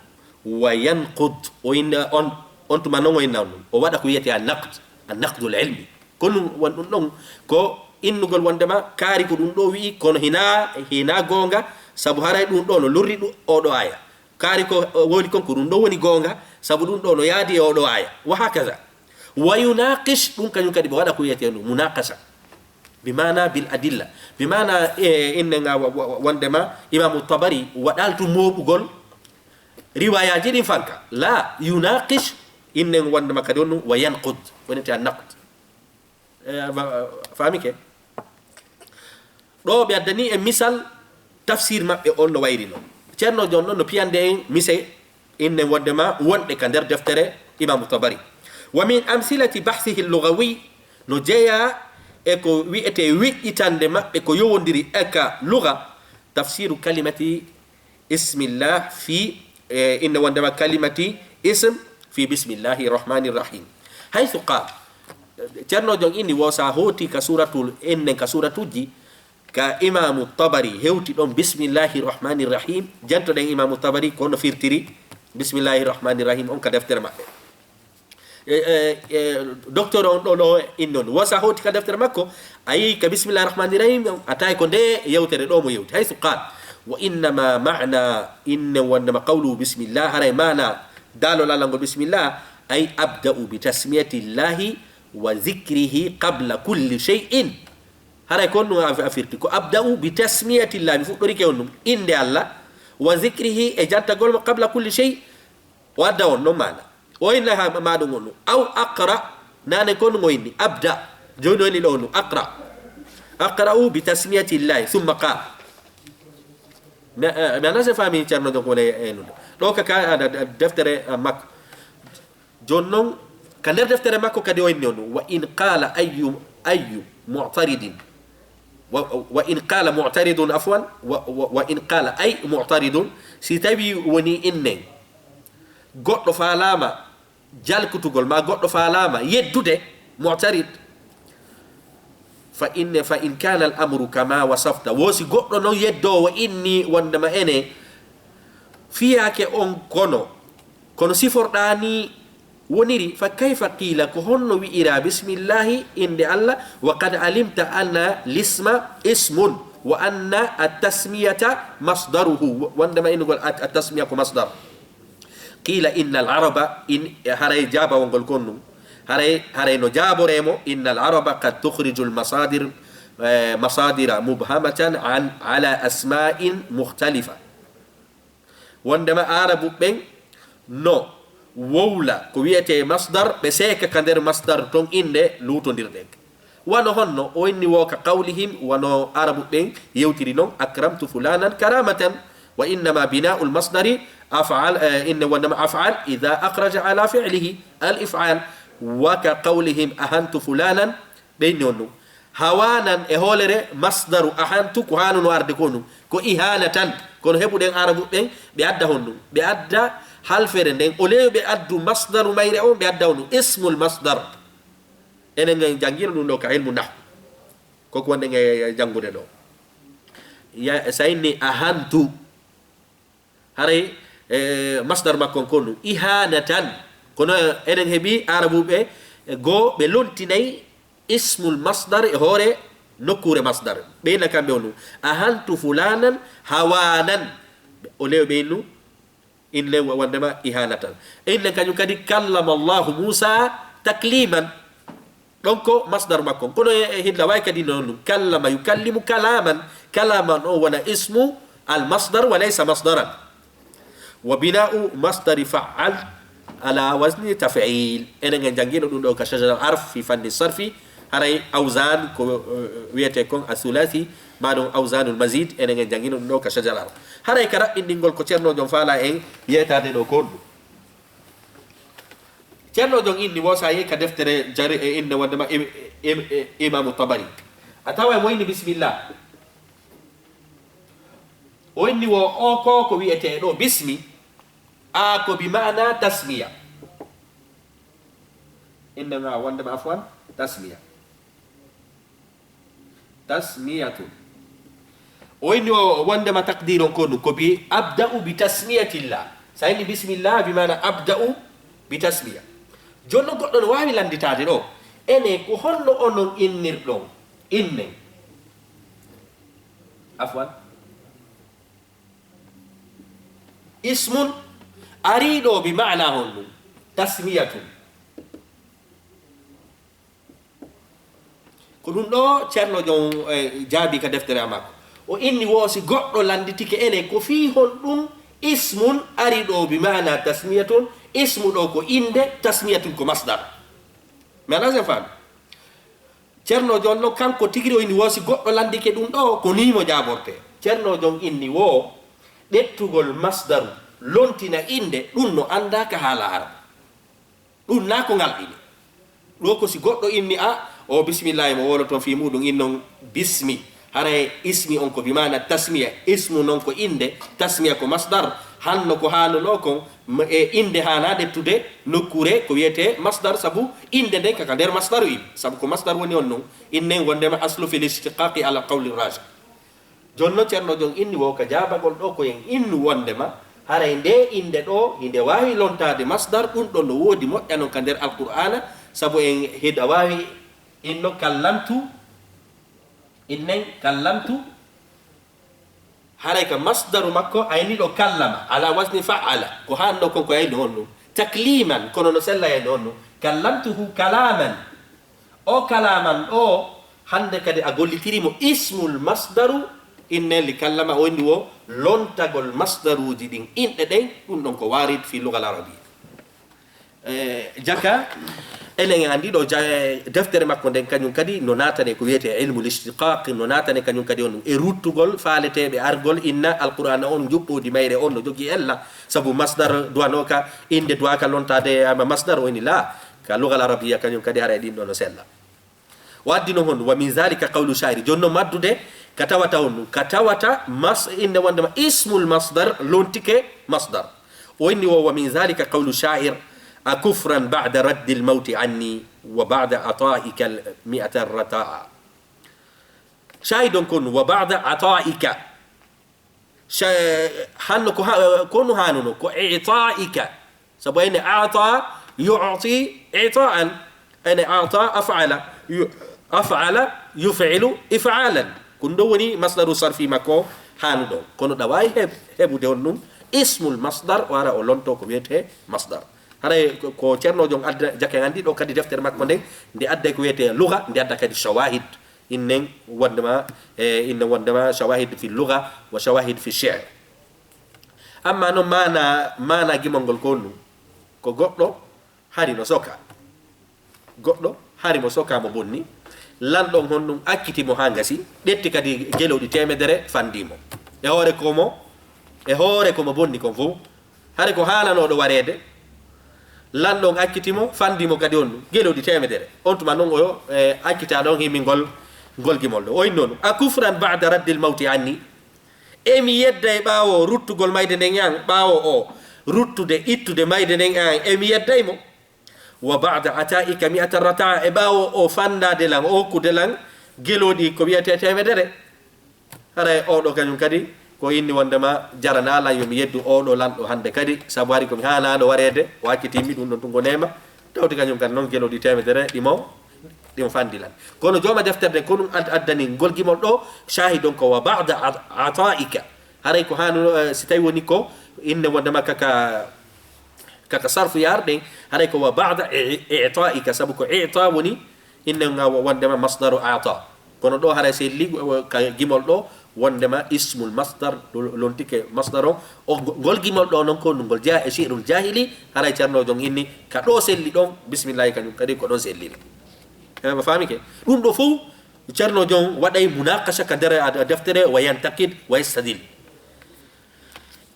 wa yanqud, o inna on, on tuma non o inna on, o waɗa ko wiyetee a naqd, a naqdul ilmi. Ko ɗum woni ɗum ɗon, ko innugol wondema kaari ko ɗum ɗo wi'i, kono hina, hina goonga, sabu haray ɗum ɗo no lorri ɗum o ɗo aya. Kaari ko, woni kon ko ɗum ɗo woni goonga, sabu ɗum ɗo no yaadi e o ɗo aya. Wa hakaza. Wa yunaqish, ɗum kañum kadi ɓe waɗa ko wiyetee ɗum munaqasha. Bi maana bil adilla. Bi maana, e, innen a wa-, wa-, wondema Imaamu Tabari waɗal tu mooɓugol riwayaaji ɗin fanka. La yunaqish, innen wondema kadi on ɗum wa yanqud. Wonete a naqd. E, a fa-, a faamike? Ɗo ɓe addani en misal tafsir maɓɓe on no wayri non. Ceerno Jon non no piyande en mise innen wondema wonɗe ka nder deftere Imaamu Tabari. Wa min amsilati bahsihi lugawi, no jeyaa e ko wi'etee wiƴƴitande maɓɓe ko yowondiri e ka luga, tafsiru kalimati ismillah fi, e, inne wondema kalimati ism fi bismillahi rahmani rahim. Haythu qal, Ceerno Jon inni wo sa hooti ka suratul, ennen ka suratuji, ka Imaamu Tabari hewti ɗon bismillahi rahmani rahim, jantoɗen Imaamu Tabari ko no firtiri bismillahi rahmani rahim on ka deftere maɓɓe. E, e, e, docteur on ɗo, ɗo innon. Wo sa hooti ka deftere makko, a yii ka bismillahi rahmani rahim, a tawi ko nde yewtere ɗo mo yewti. Haythu qal, wa innama maana, inne wondema qawlu bismillah, haray maana daalol Allah ngol bismillah, ay abda'u bi tasmiyatillahi wa dhikrihi qabla kulli shay'in. Haray ko on ɗum a, a firti. Ko abda'u bi tasmiyatillahi, mi fuɗɗorike on ɗum. Innde Allah, wa dhikrihi e jantagol mo qabla kulli shay, o adda on ɗon maana. O inna ha ma ɗum on ɗum. Aw aqra, nane ko ɗum o inni. Abda. Jooni o inni ɗo on ɗum. Aqra. Aqra'u bi tasmiyatillahi, thumma qal. Mi, eh, mi anaa se faami Ceerno Jon ko woni e, e ɗum. Ɗo ka, ka, a, a, deftere, a, makko. Jooni non, ka nder deftere makko kadi o inni on ɗum. Wa in qala ayyu, ayyu mu'taridin. Wa, wa in qala mu'taridun, afwan. Wa, wa, wa in qala ay mu'taridun. Si tawi woni innen. Goɗɗo faalaama jalkutugol, ma goɗɗo faalaama yeddude, mu'tarid. Fa inne, fa in kana al amru kama wasafta, wo si goɗɗo non yeddoowo inni wondema ene fiyaake on kono, kono siforɗaa ni woniri, fa kayfa qila, ko honno wi'ira bismillahi, innde Allah, wa qad alimta anna lisma ismun, wa anna at-tasmiyata masdaruhu, wondema innugol at-, at-tasmiya ko masdar. Qila inna al araba, in, haray jaabawol ngol kon ɗum, haray, haray no jaaboree mo, inna al araba qad tukhriju al masadir, eh, masadira mubhamatan an, ala asma'in mukhtalifa. Wondema Aarabu ɓen no wowla ko wi'etee masdar, ɓe seeka ka nder masdar ton innde luutondirɗe. Wano honno? O inni wo ka qawlihim, wano Aarabu ɓen yewtiri non, akramtu fulanan karamatan, wa innama bina'ul masdari af'al, eh, inne wondema af'al idha akhraja ala fi'lihi al if'al, wa ka qawlihim ahantu fulanan, ɓe inni on ɗum. Hawanan e hoolere masdaru ahantu ko haanuno arde ko ɗum, ko ihanatan. Kono heɓuɗen Aarabu ɓen, ɓe adda honɗum? Ɓe adda halfere nden. Au lieu ɓe addu masdaru mayre on, ɓe adda honɗum? Ismul masdar. Enen en janngino ɗum ɗo ka ilmu nahwu. Ko ko wonɗen e janngude ɗo. Ya, so a inni ahantu, haray, e, masdar makko on ko ɗum ihanatan. Kono enen heɓi Aarabuɓe, e, goo ɓe lontinay ismul masdar e hoore nokkuure masdar. Ɓe inna kamɓe on ɗum. Ahantu fulanan hawanan. Au lieu ɓe innu, inne wo-, wondema ihanatan. Innen kañum kadi kallama Allahu Musa takliman. Ɗon ko masdar makko. Kono e, e hilla way kadi non ɗum. Kallama yukallimu kalaman. Kalaman o wona ismu al masdar wa laysa masdaran. Wa bina'u masdari fa'al ala wazni taf'il. Enen en janngino ɗum ɗo ka shajar al arf fi fanni sarfi. Haray awzan ko, eh, wiyete kon athulathi, ma ɗum awzanul mazid, enen en janngino ɗum ɗo ka shajar al arf. Haray ka raɓɓinɗingol ko Ceerno Jon faala en yeetaade ɗo ko honɗum? Ceerno Jon inni wo sa yehi ka deftere jari e inne wondema im-, im-, im-, Imamu Tabari. A tawa mo inni bismillah. O inni wo o ko ko wiyete ɗo bismi, a ko bi maana tasmiya. Inne nga wondema afwan tasmiya. Tasmiyatun. O inni o wondema takdiron ko ɗum, ko bi abda'u bi tasmiyatillah. Sa inni bismillah bi maana abda'u bi tasmiya. Jonno goɗɗo no waawi lannditaade ɗo. Ene ko honno onon innirɗon? Innen. Afwan. Ismun ariiɗo bi maana honɗum? Tasmiyatun. Ko ɗum ɗo Ceerno Jon, eh, jaabi ka deftere am makko. O inni wo si goɗɗo lannditike ene ko fii honɗum ismun ari ɗo bi maana tasmiyatun, ismu ɗo ko innde, tasmiyatun ko masdar. Mi alaa si a faami. Ceerno Jon no kanko tigi o inni wo si goɗɗo lanndike ɗum ɗo, ko nii mo jaaborte. Ceerno Jon inni wo ƴettugol masdaru, lontina innde, ɗum no anndaa ka haala Arab. Ɗum na ko ngal ɗini. Ɗo ko si goɗɗo inni, a, o bismillahi mo wolo toon fii muɗum innon bismi. Haray ismi on ko bi maana tasmiya. Ismu non ko innde, tasmiya ko masdar. Hanno ko haanuno kon, m-, e innde haana ƴettude nokkuure ko wiyetee masdar, sabu innde nden kaka nder masdaru in. Sabu ko masdar woni on non. Innen wondema aslu fil ishtiqaqi ala qawli raji. Jonno Ceerno Jon inni wo ka jaabagol ɗo ko en innu wondema haray nde innde ɗo hinde waawi lontaade masdar, ɗum ɗon no woodi moƴƴa non ka nder Alqur'aana, sabu en hida waawi inno kallamtu, innen kallamtu, haray ka masdaru makko ayni ɗo kallama, ala wasni fa'ala, ko hanno kon ko ayni on ɗum. Takliman, kono no sella ayni on ɗum. Kallamtuhu kalaman. O kalaman ɗo, hannde kadi a gollitiri mo ismul masdaru, innen li kallama o inni wo lontagol masdaruuji ɗin inɗe ɗen, ɗum ɗon ko waarid fi lugal arabiya. Eh, jaka, enen en anndi ɗo ja-, deftere makko nden kañum kadi no naatane ko wiyetee ilmul ishtiqaq, no naatane kañum kadi on ɗum e ruttugol faaleteeɓe argol inna Alqur'aana on njuɓɓoodi mayre on no jogii ella, sabu masdar duwanooka, innde duwaaka lontaade ama masdar o inni la, ka lugal arabiya kañum kadi haray ɗin ɗo no sella. O addi non honɗum? Wa min zalika qawlu sha'iri. Jooni non maddude ka tawata honɗum? Ka tawata mas-, innde wondema ismul masdar lontike masdar. O inni wo, wa min zalika qawlu sha'ir, a kufran ba'da raddil mawti anni wa ba'da ata'ika al mi'ata rata'a. Shahid on ko honɗun? Wa ba'da ata'ika. Sha-, hanno ko ha-, ko honɗun haanuno? Ko i'ta'ika. Sabu ene a'ta, yu'ti, i'ta'an. Ene a'ta, af'ala. Yu-, af'ala, yuf'ilu, if'alan. Ko ɗun ɗon woni masdaru sarfi makko haanuɗo. Kono ɗa waawi heb-, heɓude honɗun ismul masdar, o ara o lonto ko wiyetee masdar. Haray ko, ko Ceerno Joom adda, jake anndi ɗoo kadi deftere makko nden, nde adday ko wiyetee lugha, nde adda kadi shawahid. Innen wonndema, e, innen wonndema shawahid fi lugha wa shawahid fi shi'r. Amma non maana, maana gimol ngol ko honɗun? Ko goɗɗo hari no soka. Goɗɗo hari mo soka mo bonni. Lanɗo on honɗun acciti mo haa gasi, ƴetti kadi gelooɗi teemedere fanndii mo. E hoore ko mo, e hoore ko mo bonni kon fow. Hari ko haananooɗo wareede. Lanɗo on acciti mo, fanndii mo kadi honɗun? Gelooɗi teemedere. On tuma non o, e, accitaaɗo on himmingol ngol gimol ɗoo. O inni honɗun? A kufran ba'da raddil mawti anni. E mi yedday ɓaawo ruttugol mayde nden e an, ɓaawo o ruttude, ittude mayde nden e an, e mi yedday mo. Wa ba'da ata'ika mi'ata rata'a, e ɓaawo o fanndaade lan, o hokkude lan gelooɗi ko wiyetee teemedere. Haray oo ɗoo kañun kadi ko inni wonndema jaranaa lan yo mi yeddu oo ɗoo lanɗo hannde kadi, sabu hari ko mi haanaaɗo wareede, o accitii mi, ɗun ɗon tun ko neema. Tawti kañun kadi non gelooɗi teemedere ɗi mo, ɗi mo fanndii lan. Kono jooma deftere nden ko honɗun ad-, addani ngol gimol ɗoo? Shahid on ko wa ba'da a-, ata'ika. Haray ko haanuno, eh, si tawi woni ko inne wonndema kaka, kaka sarfu yaarɗen, haray ko wa ba'da i-, i'ta'ika, sabu ko i'ta woni inne nga wo-, wonndema masdaru a'ta. Kono ɗoo haray selli, eh, ka gimol ɗoo wonndema ismul masdar, lo-, lontike masdar on. O, ngol gimol ɗoo non ko ngol jeyaa e shi'rul jahili, haray Ceerno Joom inni ka ɗoo selli ɗon, bismillahi kañun kadi ko ɗon selliri. Eh, mo faamike? Ɗun ɗoo fow Ceerno Joom waɗay munaqasha ka nder a-, deftere wa yantaqid wa yastadil.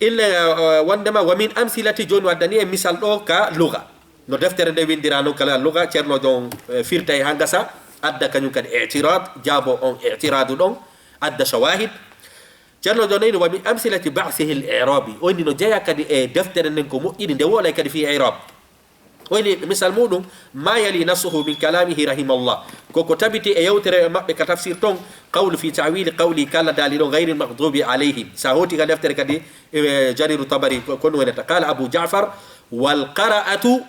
Ille, eh, wonndema wa min amsilati, jooni o addani en misal ɗoo ka lugha. No deftere nde winndiraa non ka lugha, Ceerno Joom, eh, firtay haa gasa, adda kañun kadi i'tirad, jaabo on i'tiradu ɗon, adda shawahid. Ceerno Joom inni wa min amsilati ba'sihi al-i'rabi. O inni no jeyaa kadi e deftere nden ko moƴƴiri nde woolay kadi fii i'rab. O inni misal muɗum, ma yali nassuhu min kalamihi rahimahullah. Ko ko tabiti e yewtere maɓɓe ka tafsir ton, qawlu fi ta'wili qawli, kala daali ɗon, ghayril maghdubi alayhim. Sa hooti ka deftere kadi, eh, Jariru Tabari, ko, ko ɗun wonata. Qala Abu Ja'far, wal qira'atu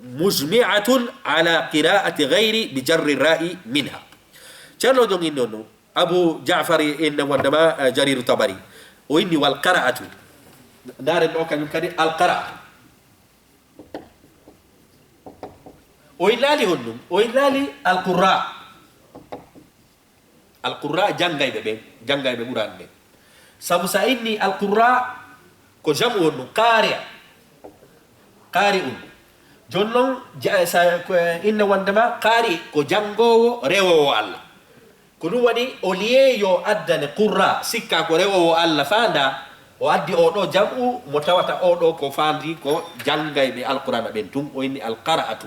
mujmi'atun ala qira'ati ghayri bi jarri ra'i minha. Ceerno Joom inni on ɗun, Abu Ja'far inne wonndema, eh, Jariru Tabari. O inni wal qira'atu. Ndaaren ɗoo kañun kadi al qira'a. O innaali honɗun? O innaali al-qurra. Al-qurra, janngayɓe ɓen, janngayɓe Qur'aana ɓen. Sabu sa inni al-qurra, ko jam'u honɗun? Qari'a. Qari'un. Jooni non, ja-, sa, ko inne wonndema qari ko janngoowo, rewoowo Alla. Ko ɗun waɗi, au lieu yo addane qurra, sikkaa ko rewoowo Alla faandaa, o addi oo ɗoo jam'u mo tawata oo ɗoo ko faandii ko janngayɓe Alqur'aana ɓen tun, o inni alqara'atu.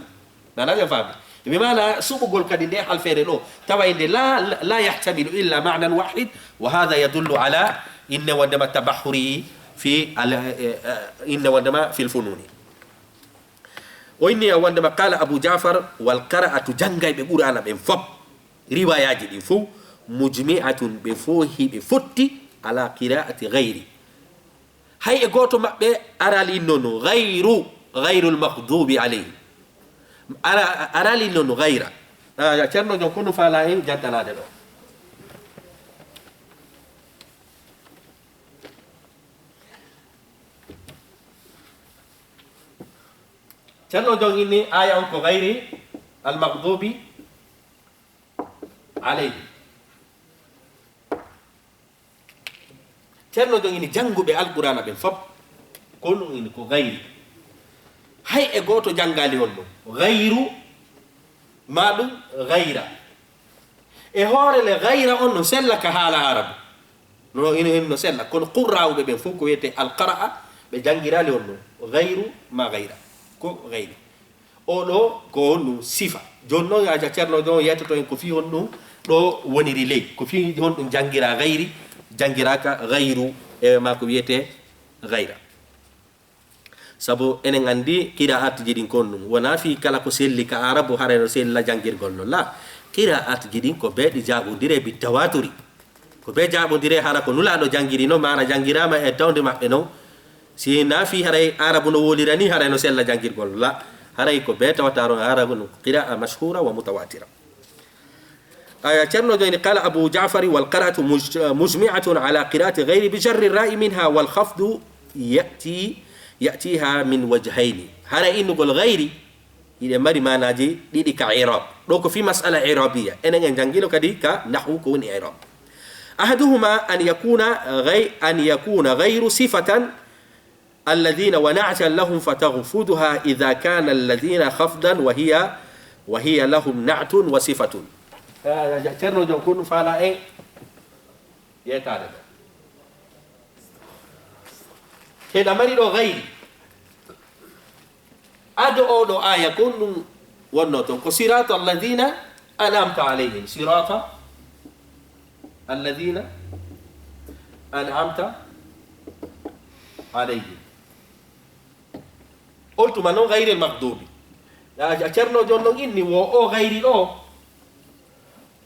Nana jon faami? Bi maana suɓugol kadi nde halfeere ɗoo, tawa e nde la, la, la yahtamilu illa ma'nan wahid, wa hadha yadullu ala inne wonndema tabahhuri fi al, eh, eh, inne wonndema fil fununi. O inni a wonndema qala Abu Ja'far, wal qira'atu, janngayɓe Qur'aana ɓen fop, riwaayaaji ɗin fow, mujmi'atun, ɓe fow hiɓe fotti, ala qira'ati ghayri. Hay e gooto maɓɓe araali nono ghayru, ghayrul maghdubi alayhim. Ara-, araali nono ghayra. Ah, Ceerno Jon, ko no faalaa en jantanaade ɗoo? Ceerno Jon inni aaya on ko gayri al-maghdubi alayhim. Ceerno Jon inni jannguɓe Alqur'aana ɓen fop, ko ɗun inni ko gayri. Hay e gooto janngaali on ɗon gayru, maa ɗun gayra. E hoore le, gayra on no sella ka haala Arabu. No, ino, ino no sella. Kono qurraa'uɓe ɓen fow ko wiyetee alqara'a, ɓe janngiraali on no gayru ma gayra. Ko gayri. Oo ɗoo ko honɗun sifa. Jooni non, yaaja Ceerno Jon yewtoto en ko fii honɗun ɗoo woniri ley. Ko fii honɗun janngiraa gayri, janngiraaka gayru, e maa ko wiyetee gayra. Sabu enen anndi qiraa'atji ɗin ko honɗun. Wonaa fii kala ko selli ka Arabu haray no sella janngirgol non. Laa. Qira'at ji ɗin ko bee ɗi jaaɓondire bi tawaturi. Ko bee jaaɓondire hara ko Nulaaɗo janngiri non, maana janngiraama e tawde maɓɓe non. Si na fii haray Aarabu no wolira ni, haray no sella janngirgol. La, haray ko bee tawata ron Aarabu no qira'a mashhura wa mutawatira. Aya Ceerno jooni, قال أبو جعفر: والقراءة مج-، مجمعة على قراءة غير بجر الراء منها والخفض يأتي، يأتيها من وجهين. Haray innugol gayri, hiɗe mari maanaaji ɗiɗi ka i'raab. Ɗo ko fii mas'ala i'raabiyya. Enen en janngino kadi ka nahwu ko woni i'raab. أحدهما أن يكون غي-، أن يكون غير صفة الذين ونعتا لهم فتخفضها إذا كان الذين خفضا وهي، وهي لهم نعت وصفة. Eh, Ceerno Joom, ko ɗum faalaa en yeetaade ɗo. Hiɗa mari ɗo gayri. Ado oo ɗoo aaya ko ɗum wonnoo toon. Ko صراط الذين أنعمت عليهم. صراط الذين أنعمت عليهم. On tuma non غير المغضوب. A, a Ceerno Joom non inni wo o gayri ɗo.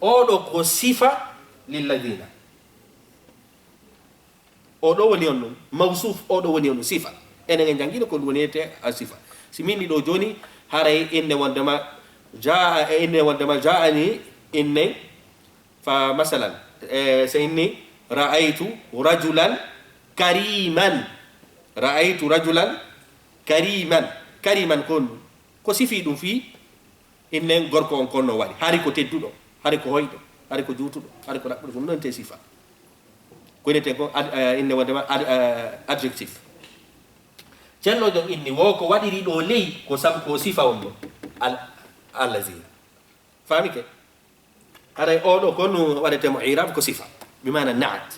Oo ɗoo ko sifa للذين. Oo ɗoo woni on ɗum. Mawsuuf, oo ɗoo woni on ɗum sifa. Enen en janngino ko ɗum woni wiyetee a sifa. Si min ɗi ɗo jooni, haray inne wondema jaa, e inne wondema jaa'ani, inne fa masalan, e, so inni, "Ra'aytu rajulan kariman." "Ra'aytu rajulan kariman." Kariman ko on ɗum. Ko sifi ɗum fii innen gorko on kon no waɗi. Hari ko tedduɗo, hari ko hoyɗo, hari ko juutuɗo, hari ko ɗaɓɓuɗo, ɗum non te sifa. Ko innete ko ad-, eh, inne wondema ad-, eh, adjectif. Ceerno Joom inni wo ko waɗiri ɗo ley ko sabu ko sifa on ɗo. Al-, allazi. Faamike? Haray oo ɗoo ko no waɗetee mo i'raab ko sifa, bi maana na'at.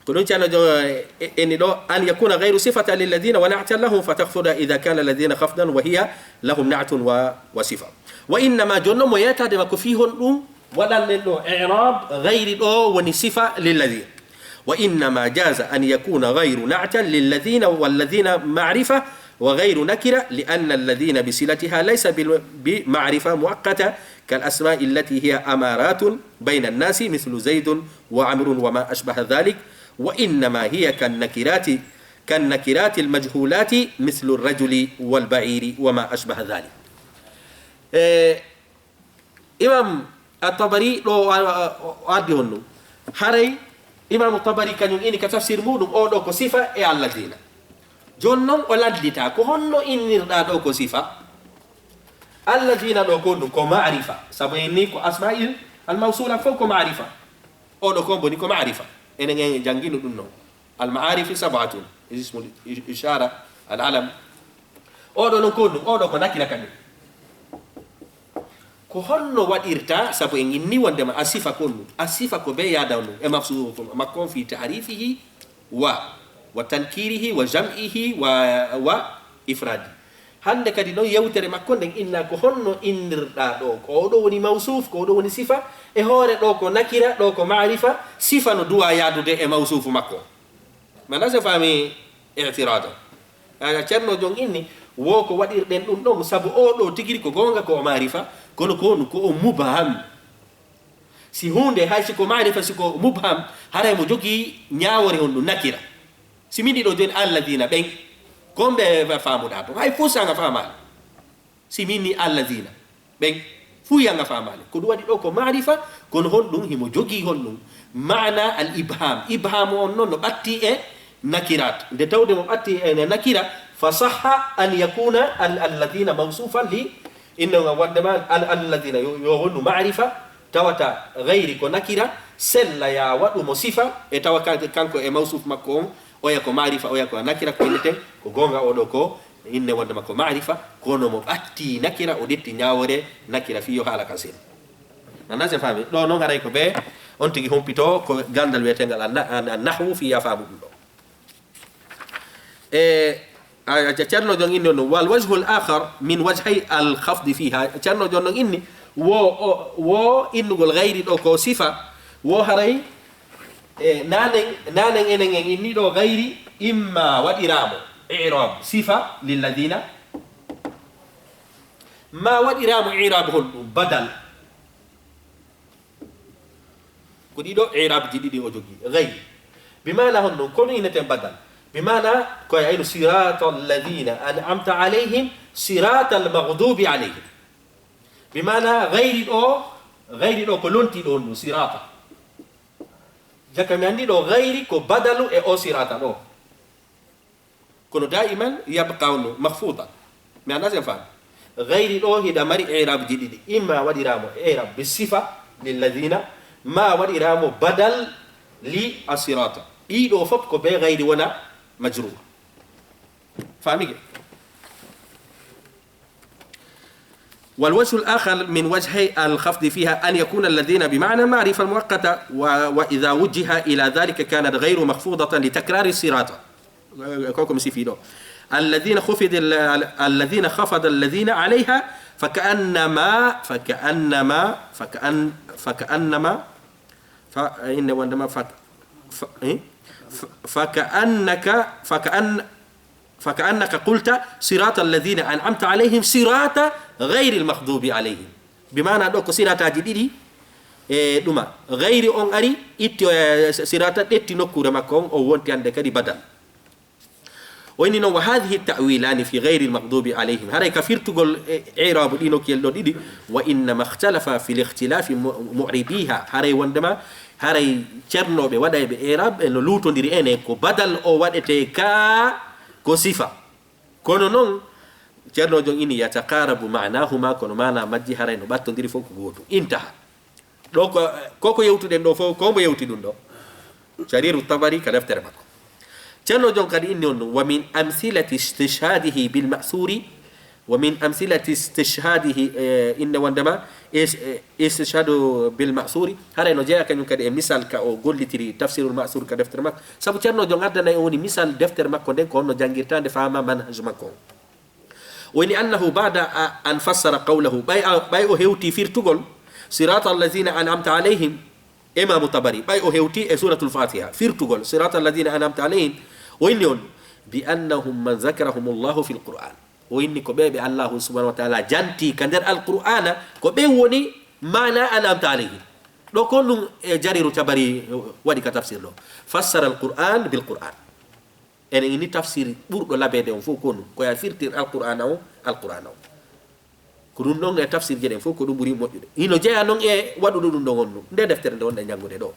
Ko ɗum Ceerno Joom, e, e, inni ɗo, أن يكون غير صفة للذين ونعتا لهم فتخفض إذا كان الذين خفضا وهي لهم نعت و، وصفة. وإنما, jonno mo yeetaade makko fii hon ɗum waɗanɗen ɗo i'raab gayri ɗo woni sifa للذين. وإنما جاز أن يكون غير نعتا للذين والذين معرفة وغير نكرة، لأن الذين بصلتها ليس بال، بمعرفة مؤقتة كالأسماء التي هي أمارات بين الناس مثل زيد وعمرو وما أشبه ذلك، وإنما هي كالنكرات، كالنكرات المجهولات مثل الرجل والبعير وما أشبه ذلك. Eh, Imam At-Tabari ɗo o, o, o addi honno. Haray Imam Tabari kañum ini ka tafsir muɗum, oo ɗoo ko sifa e alladina. Jooni non o lallita, ko honno innirɗaa ɗoo ko sifa? Alladina ɗoo ko ɗum ko ma'rifa. Sabu en ni ko asma'il al-mawsula fof ko ma'rifa. Oo ɗoo ko boni ko ma'rifa. Enen en janngino ɗum non. Al-ma'arifi sab'atun. Ismul ish-, ishara, al-alam. Oo ɗoo non ko ɗum, oo ɗoo ko nakira kañum. Ko honno waɗirta? Sabu en inni wondema a sifa ko ɗum. A sifa ko bee yaada ɗum e mafsuufu makko on fi ta'rifihi wa, wa tankirihi wa jam'ihi wa, wa ifradi. Hannde kadi non yewtere makko nden inna ko honno innirɗaa ɗoo. Ko oo ɗoo woni mawsuuf, ko oo ɗoo woni sifa. E hoore ɗoo ko nakira, ɗoo ko ma'rifa. Sifa no duwa yaadude e mawsuufu makko. Mana se faami i'tirada. Aya Ceerno Joom inni, wo ko waɗirɗen ɗum ɗon, sabu oo ɗoo tigiri ko goonga ko o ma'rifa, kono ko, ko o mubham. Si huunde, hay si ko ma'rifa, si ko mubham, haray mo jogii ñaawore on ɗum nakira. Si min ɗiɗo jooni alladina ɓen, ko ɓe faamuɗaa ɗum, hay fuu si anga faamaali. Si min ni alladina, ɓen fuu yanga faamaali. Ko ɗum waɗi ɗo ko ma'rifa, kono honɗum himo jogii honɗum? Maana al ibham. Ibham on non no ɓatti e nakirat. Nde tawde mo ɓatti e nakira, fa sahha an yakuna al-, alladina mawsufan li, inno ngam wonde ma al-, alladina yo, yo wonu ma'rifa, tawata gayri ko nakira, sella ya waɗu mo sifa, e tawa kan-, kanko e mawsuf makko on, oya ko ma'rifa, oya ko nakira, ko inneten, ko goonga oɗo ko inne wonde ma ko ma'rifa, kono mo ɓatti nakira, o ƴetti ñaawore nakira fii yo haala kan sel. Nana se faami? Ɗo non haray ko ɓe on tigi humpito ko gandal wiyetengal an-, an-, an-, nahwu fii ya faamu ɗum ɗo. E, a, a, Ceerno Joom inni on ɗum, wal wajhul akhar min wajhay al khafdi fiha. Ceerno Joom non inni, wo, o, wo innugol gayri ɗo ko sifa, wo haray, e, nanen, nanen enen en inni ɗo gayri, imma waɗiraamo i'rab sifa lilladina, Ma waɗiraamo i'raabu honɗum? Badal. Ko ɗiɗo i'raabji ɗiɗi o jogii. Gayri. Bi maana honɗum? Ko ɗum inneten badal. Bi maana ko e ayno sirata alladhina an'amta alayhim, sirata almaghdubi alayhim. Bi maana gayri ɗo, gayri ɗo ko lonti ɗo honɗum? Sirata. Jaka mi anndi ɗo gayri ko badalu e o sirata ɗo. Kono daiman yabqa honno mahfudan. Mi anndaa si en faami. Gayri ɗo hiɗa mari i'raabji ɗiɗi. Imma waɗiraamo i'raab bi sifa lilladhina, ma waɗiraamo badal li asirata. Ɗiɗo fof ko be gayri wona majrur. Faamike? والوجه الآخر من وجهي الخفض فيها أن يكون الذين بمعنى معرفة مؤقتة، و-، وإذا وجه إلى ذلك كانت غير مخفوضة لتكرار الصراط. Ko ko mi sifi ɗo. الذين خفض ال-، الذين خفض الذين عليها فكأنما، فكأنما، فكأن-، فكأنما، ف-، إن وندما ف-، ف-، إيه؟ ف-، فكأنك، فكأن-، فكأنك قلت صراط الذين أنعمت عليهم صراط غير المغضوب عليهم. Bi maana ɗo ko sirataji ɗiɗi e ɗuma. Gayri on ari, itti, eh, sirata ɗetti nokkure makko on, o wonti hannde kadi badal. O inni noon, وهذه التأويلان في غير المغضوب عليهم. Haray ka firtugol, eh, i'raabu ɗi nokkuyel ɗo ɗiɗi, وإنما اختلفا في اختلاف م-، معربيها. Haray wondema, haray cernooɓe waɗayɓe i'raab ɓe no luutondiri enen ko badal o waɗetee ka ko sifa. Kono noon, ceernoojo on inni, يتقارب معناهما, kono maana majji haray no ɓattondiri fof ko gootum. Intaha. Ɗo ko, ko ko yewtuɗen ɗo fof, ko mbo yewti ɗum ɗo? Jariru Tabari ka deftere makko. Ceernoojo on kadi inni on ɗum, ومن أمثلة استشهاده بالمأثور، ومن أمثلة استشهاده, eh, innde wondema, is-, eh, استشهاد بالمأثور, haray no jeyaa kañum kadi e misal ka o gollitiri Tafsirul Ma'thur ka deftere makko. Sabu ceernoojo on addanay on woni misal deftere makko nden, ko honno janngirta nde, faama manhaj makko on. O inni, أنه بعد أن فسر قوله, ɓay a, ɓay o hewti firtugol صراط الذين أنعمت عليهم, Imaamu Tabari, ɓay o hewti e Suuratul Faatiha, firtugol صراط الذين أنعمت عليهم, o inni on, بأنهم من ذكرهم الله في القرآن. O inni ko ɓe ɓe Allaahu subhaanahu wa ta'aala janti ka nder Alqur'aana, ko ɓen woni maana أنعمت عليهم. Ɗo ko ɗum e Jariru Tabari waɗi ka tafsir ɗo. فسر القرآن بالقرآن. Enen ini tafsir ɓurɗo labeede on fof ko ɗum, ko ya firtir Alqur'aana on, Alqur'aana on. Ko ɗum ɗon e tafsirje ɗen fof ko ɗum ɓuri moƴƴude. Hino jeyaa noon e waɗuɗo ɗum ɗon on ɗum. Nde deftere nde wonɗen janngude ɗo.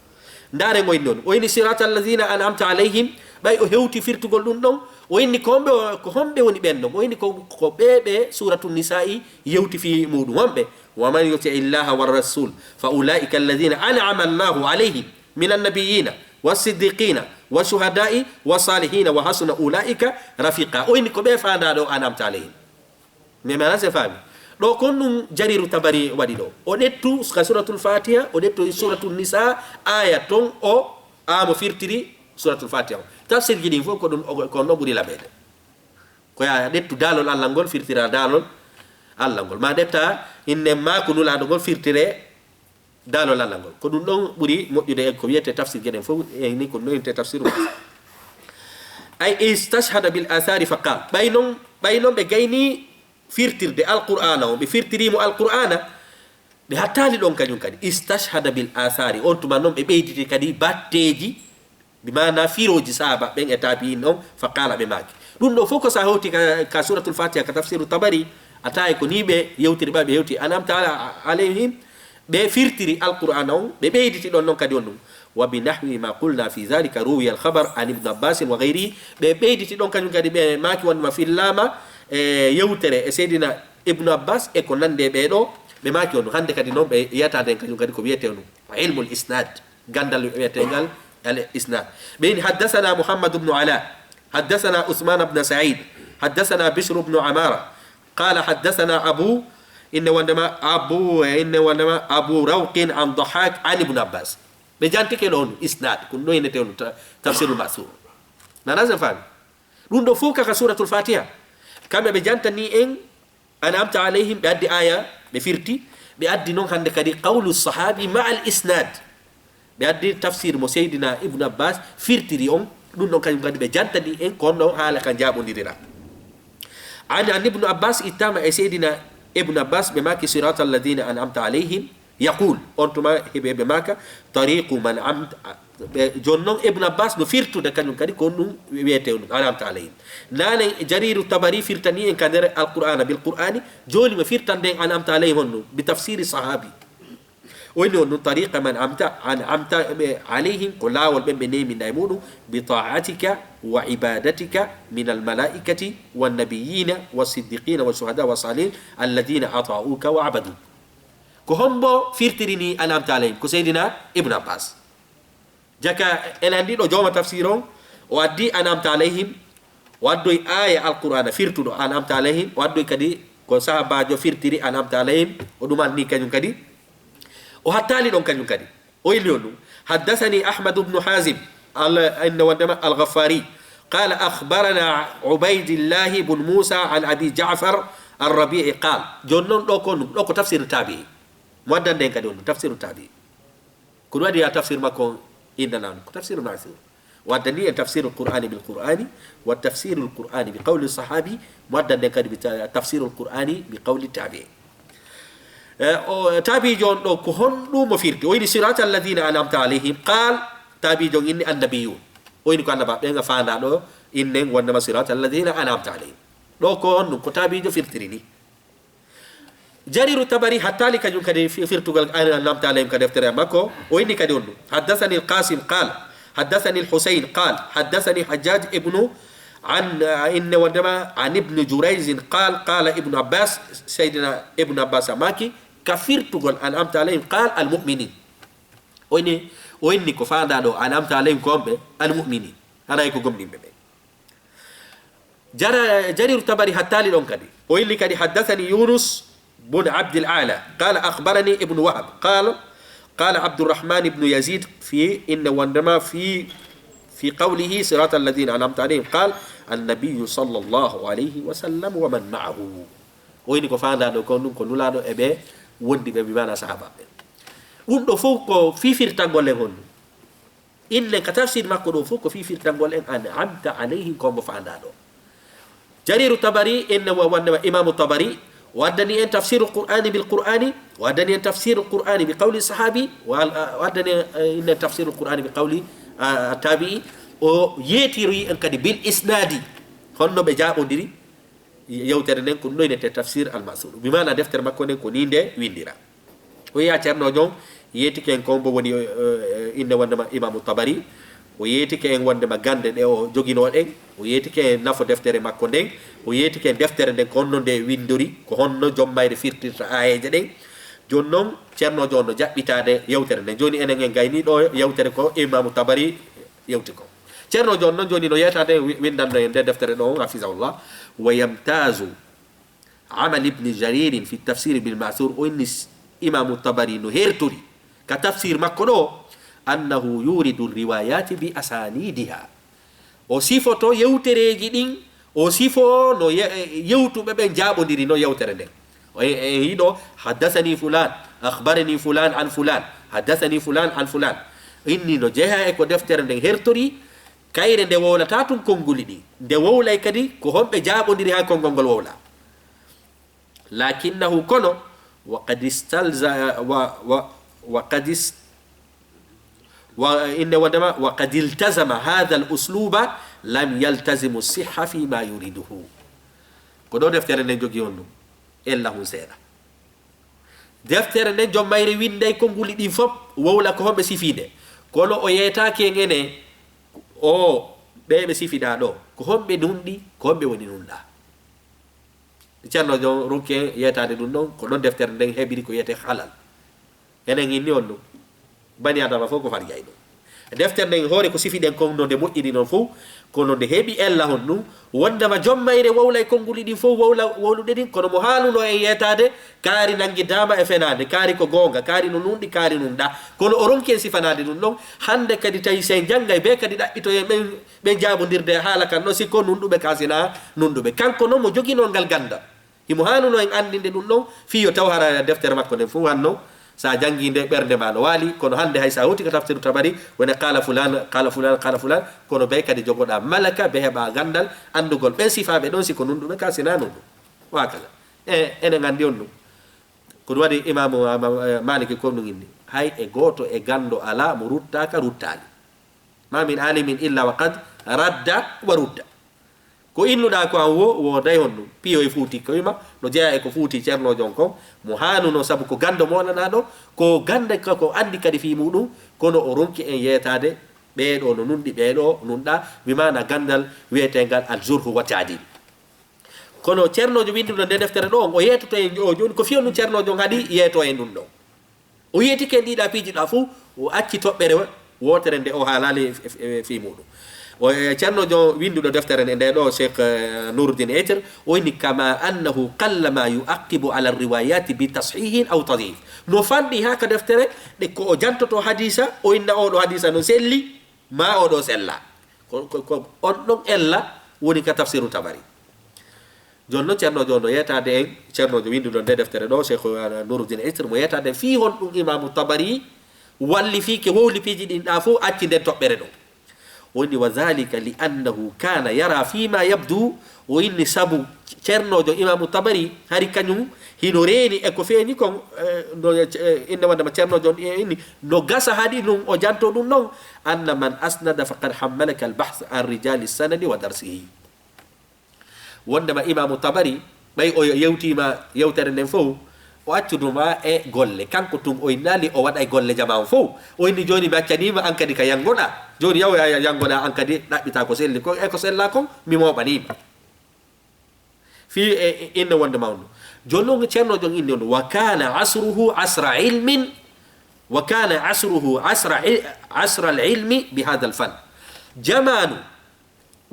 Ndaaren o inni on. O inni صراط الذين أنعمت عليهم, ɓay o hewti firtugol ɗum ɗon, o inni ko homɓe o-, ko homɓe woni ɓen ɗon? O inni ko, ko ɓe ɓe Suuratu Nisaa'i yewti fii muuɗum. Homɓe? ومن يطع الله والرسول فأولئك الذين أنعم الله عليهم من النبيين والصديقين والشهداء والصالحين وحسن أولئك رفيقا. O inni ko ɓe faandaa ɗo أنعمت عليهم. Mais maana si en faami. Ɗo kon ɗum Jariru Tabari waɗi ɗo. O ƴettu ka Suuratul Faatiha, o ƴettu Suuratul Nisaa, aaya ton o, a mo firtiri Suuratul Faatiha on. Tafsirji ɗin fof ko ɗum, o, ko no ɓuri laɓeede. Ko ya ƴettu daalol Allah ngol, firtira daalol Allah ngol. Ma ƴetta inne maaku Nulaaɗo ngol, firtire daalol Allah ngol. Ko ɗum ɗon ɓuri moƴƴude e ko wiyete tafsirje ɗen fof, e ni ko noyinte tafsiru. أي استشهد بالآثار فقال. Ɓay non, ɓay non ɓe gayni firtirde Alqur'aana on, ɓe firtiri mo Alqur'aana, ɓe hattaali ɗon kañum kadi. استشهد بالآثار. On tuma non ɓe ɓeyditi kadi batteeji, bi maana firooji sahaaba ɓen e taabi'in on, فقال, ɓe maaki. Ɗum ɗo fof ko sa hawti ka, ka Suuratul Faatiha, ka tafsiru Tabari, a tawi ko ni ɓe yewtiri ɓay, ɓe hewti أنعمت عليهم, ɓe firtiri Alqur'aana on, ɓe ɓeyditi ɗon non kadi on ɗum. وبنحو ما قلنا في ذلك روي الخبر عن ابن عباس وغيره. Ɓe ɓeyditi ɗon kañum kadi, ɓe maaki wonde ma fillaama e yewtere e Seydina Ibnu Abbas e ko nande ɓee ɗo, ɓe maaki on ɗum. Hannde kadi noon ɓe yiyata nden kañum kadi ko wiyete on ɗum علم الإسناد. Ganndal wiyetengal al isnad. Ɓe inni, حدثنا محمد بن علاء، حدثنا عثمان بن سعيد، حدثنا بشر بن عمارة، قال حدثنا أبو، inne wondema Abu, inne wondema Abu Rawqin عن ضحاك عن ابن عباس. Ɓe jantike ɗo on isnad, ko ɗum ɗo innete on ta-, tafsirul ma'sur. Nana sen faami? Ɗum ɗo fof kaka Suuratul Faatiha. Kamɓe ɓe jantani en أنعمت عليهم, ɓe addi aaya, ɓe firti, ɓe addi noon hannde kadi قول الصحابي مع الإسناد. Ɓe addi tafsir mo Seydina Ibnu Abbas firtiri on, ɗum ɗon kañum kadi ɓe jantani en ko honno haala ka jaaɓondirira. عن، عن ابن عباس, ittaama e Seydina Ibn Abbas ɓe maaki, "Sirata alladhina an'amta alayhim." Yaqul, on tuma heɓe ɓe maaka, "Tariqu man amta." Ɓe, jooni noon Ibn Abbas no firtude kañum kadi ko ɗum wiyetee ɗum, "An'amta alayhim." Naane Jariru Tabari firtani en ka nder Alqur'ana bil Qur'ani, jooni mo firtande en "An'amta alayhim" honno? Bi tafsiri sahabi. O inni on ɗum, "Tariqa man amta, an'amta ɓe alayhim," ko laawol ɓen ɓe neeminɗa e muɗum, "bi ta'atika wa ibadatika min al malaikati wan nabiyina was siddiqina was shuhada was salihin alladhina ata'uka wa abadu." Ko hombo firtiri ni "An'amta alayhim"? Ko Seydina Ibn Abbas. Jaka en anndi ɗo jooma tafsir on, o addi "An'amta alayhim", o addoy aaya Alqur'ana firtuɗo "An'amta alayhim", o addoy kadi ko sahabajo firtiri "An'amta alayhim", o ɗumanni kañum kadi. O hattaali ɗon kañum kadi. O inni on ɗum, "Haddathani Ahmad ibn Hazim, al-, inna wandema Al-Ghaffari, qala akhbarana Ubaydillah ibn Musa an Abi Ja'far Ar-Rabi'i qal." Jooni noon ɗo ko ɗum, ɗo ko tafsir tabi'i. Mo addande en kadi on ɗum, tafsir tabi'i. Ko ɗum waɗi a tafsir makko on innanano ko tafsir ma'thur. O addani en tafsirul Qur'ani bil Qur'ani, wa tafsirul Qur'ani bi qawli sahabi, mo addande en kadi bi ta-, tafsirul Qur'ani bi qawli tabi'i. E, o, tabi'ijo on ɗo, ko honɗum mo firti? O inni, "Sirata alladhina an'amta alayhim." Qal, tabi'ijo on inni, "Annabiyun." O inni ko annaba ɓen a faanda ɗo, innen wondema "Sirata alladhina an'amta alayhim." Ɗo ko on ɗum, ko tabi'ijo firtiri ni. Jariru Tabari hattaali kañum kadi fi-, firtugol "An'amta alayhim" ka deftere makko, o inni kadi on ɗum, "Haddathani al-Qasim qal, haddathani al-Husayn qal, haddathani Hajjaj ibnu an, inne wondema, an ibnu Jurayzin qal, qala Ibnu Abbas, Seydina Ibnu Abbas a maaki, ka firtugol "An'amta alayhim" qal, "al-mu'minin." O inni, o inni ko faanda ɗo, "An'amta alayhim" ko on ɓe, "al-mu'minin." Haray ko gomɗinɓe ɓe. Jara-, Jariru Tabari hattaali ɗon kadi. O inni kadi, "Haddathani Yunus bun Abdil A'la, qala akhbarani Ibnu Wahab, qala, qala Abdurrahman ibnu Yazid fi, inne wondema fi, fi qawlihi, 'Sirata alladhina an'amta alayhim,' qala, 'Annabiyyu sallallahu alayhi wa sallam wa man ma'ahu.'" O inni ko faanda ɗo kon ɗum ko Nulaaɗo e ɓe wondi ɓe, bi maana sahaaba ɓe. Ɗum ɗo fof ko fifirtangol e honɗum? Innen ka tafsir makko ɗo fof ko fifirtangol en "An'amta alayhim" ko mo faanda ɗo. Jariru Tabari, en wa-, wonnde ma Imamu Tabari, o addani en tafsirul Qur'ani bil Qur'ani, o addani en tafsirul Qur'ani bi qawli sahabi, o al-, o addani en, eh, innen tafsirul Qur'ani bi qawli, ah, tabi'i. O yeetiri en kadi bil isnadi, honno ɓe jaaɓondiri. Yewtere nden ko ɗum ɗo inete tafsir al-ma'thur. Bi maana deftere makko nden ko ni nde windira. O yiya Ceerno Jon yeetike en ko mbo woni, eh, eh, innde wondema Imamu Tabari. O yeetike en wondema gande ɗe o joginoo ɗen. O yeetike en nafo deftere makko nden. O yeetike en deftere nden ko honno nde windori, ko honno jom mayre firtirta aayeeje ɗen. Jooni noon, Ceerno Jon no jaɓɓitaade yewtere nden. Jooni enen en gayni ɗo yewtere ko Imamu Tabari yewti ko. Ceerno Jon noon jooni no yeetaade wi-, windanno en nde deftere ɗo on, hafizahullah. "Wa yamtazu amal ibni Jaririn fi tafsir bil ma'thur." O inni s-, Imamu Tabari no hertori ka tafsir makko ɗo, "annahu yuridu riwayati bi asanidiha." O sifoto yewtereeji ɗin, o sifo no ye-, yewtuɓe ɓen jaaɓondiri no yewtere nden. O e, e yiɗo, "Haddasani fulan, akhbarani fulan an fulan, haddasani fulan an fulan." Inni no jeyaa e ko deftere nden hertori, kayre nde wowlata tun konnguli ɗi. Nde wowlay kadi ko honɓe jaaɓondiri haa konngol ngol wowla. "Lakinnahu", kono, "wa qad istalza-, wa, wa, wa qad is-, wa, inne wondema, "wa qad iltazama hadha al-usluba, lam yaltazimu sihha fi ma yuriduhu." Ko ɗo deftere nden jogi on ɗum. Ella hun seeɗa. Deftere nden, jom mayre winday konnguli ɗin fof, wowla ko honɓe sifiinde. Kono o yeetaaki en ene, o, ɓe ɓe sifiɗaa ɗo, ko honɓe nunɗi, ko honɓe woni nunɗaa. Ceerno Jon ronki en yeetaade ɗum ɗon, ko ɗon deftere nden heɓiri ko wiyetee halal. Enen inni on ɗum. Bani Adama fof ko farjay ɗum. Deftere nden hoore ko sifiɗen kon no nde moƴƴiri non fof, kono nde heɓi ella honɗum, wondema jom mayre wowlay konnguli ɗin fof, wowla wowluɗe ɗin, kono mo haaluno en yeetaade, kaari nanngidaama e fenaande, kaari ko goonga, kaari no nunɗi, kaari nunɗaa. Kono o ronki en sifanaade ɗum ɗon, hannde kadi tawi si en janngay, ɓe kadi ɗaɓɓitoyen ɓen ɓe jaaɓondirde e haala kan ɗo, si ko nunɗuɓe ka si naa nunɗuɓe. Kanko non mo joginoo ngal ganndal. Himo haanuno en anndinde ɗum ɗon, fii yo taw hara deftere makko nden fof hanno, sa janngii nde, ɓernde ma no waali, kono hannde hay sa hawti ka tafsiru Tabari, wone qaala fulaan, qaala fulaan, qaala fulaan, kono bee kadi jogoɗaa malaka, bee heɓa ganndal, anndugol ɓen sifaaɓe ɗon, si ko nunɗuɓe ka si naa nunɗu. Wa kaza. E enen anndi on ɗum. Ko ɗum waɗi Imaamu, ah, ma-, eh, Maaliki ko ɗum inni. Hay e gooto e ganndo alaa mo ruttaaka, ruttaali. Ma min alimin illa wa qad radda wa rudda. Ko innuɗaa ko an wo, wooday on ɗum. Piyo e fuuti ko ima, no jeyaa e ko fuuti Ceernoojo on kon. Mo haanuno sabu ko ganndo mo wonanaa ɗo, ko gannde ka ko anndi kadi fii muɗum, kono o ronki en yeetaade ɓee ɗoo no nunɗi, ɓee ɗoo nunɗaa, bi maana ganndal wiyeteengal al jurhu wa taadil. Kono Ceernoojo winnduɗo nde deftere ɗo on, o yeetoto en o jooni, ko fii on ɗum Ceernoojo on haɗi yeeto en ɗum ɗo. O yeetike en ɗiɗa piiji ɗa fof, o acci toɓɓere wootere nde o haalaali e, e, e fii muɗum. O, e, Ceernoojo winnduɗo deftere nde, nde ɗo, Cheikh, eh, Nuruddin Etir, o inni, "Kama annahu qallama yu'aqqibu ala riwayati bi tashihin aw tadif." No fanɗi haa ka deftere, ɗe ko o jantoto hadiisa, o inna oo ɗoo hadiisa no selli, ma oo ɗoo sella. Ko, ko, ko on ɗon ella woni ka tafsiru Tabari. Jooni noon, Ceernoojo on no yeetaade en, Ceernoojo winnduɗo nde deftere ɗo, Cheikh, uh, Nuruddin Isri, mo yeetaade en fii honɗum Imaamu Tabari walli fii ke wowli piiji ɗin ɗaa fof acci nden toɓɓere ɗon. O inni, "Wa dhalika li annahu kana yara fima yabdu." O inni sabu Ceernoojo Imaamu Tabari hari kañum hino reeni e ko feeñi kon, eh, no, eh, inne wonde ma Ceernoojo on, eh, inni no gasa haɗi ɗum o janto ɗum ɗon, "Anna man asnada faqad hammalaka al-bahth an rijali sanadi wa darsihi." Wondema Imaamu Tabari, ɓay o yewtiima yewtere nden fof, o accuduma e golle. Kanko tun o innaali o waɗay golle jamaa on fof. O inni, "Jooni mi accaniima an kadi ka yanngoɗaa. Jooni yaw ya-, yanngoɗaa an kadi ɗaɓɓitaa ko selli kon, e ko sellaa kon, mi mooɓaniima." Fii e, e inne wonde mawɗo. Jooni noon Ceerno Jon inni on, "Wa kana asruhu asra ilmin, wa kana asruhu asra il-, asra al ilmi bi hadha al fan." Jamaanu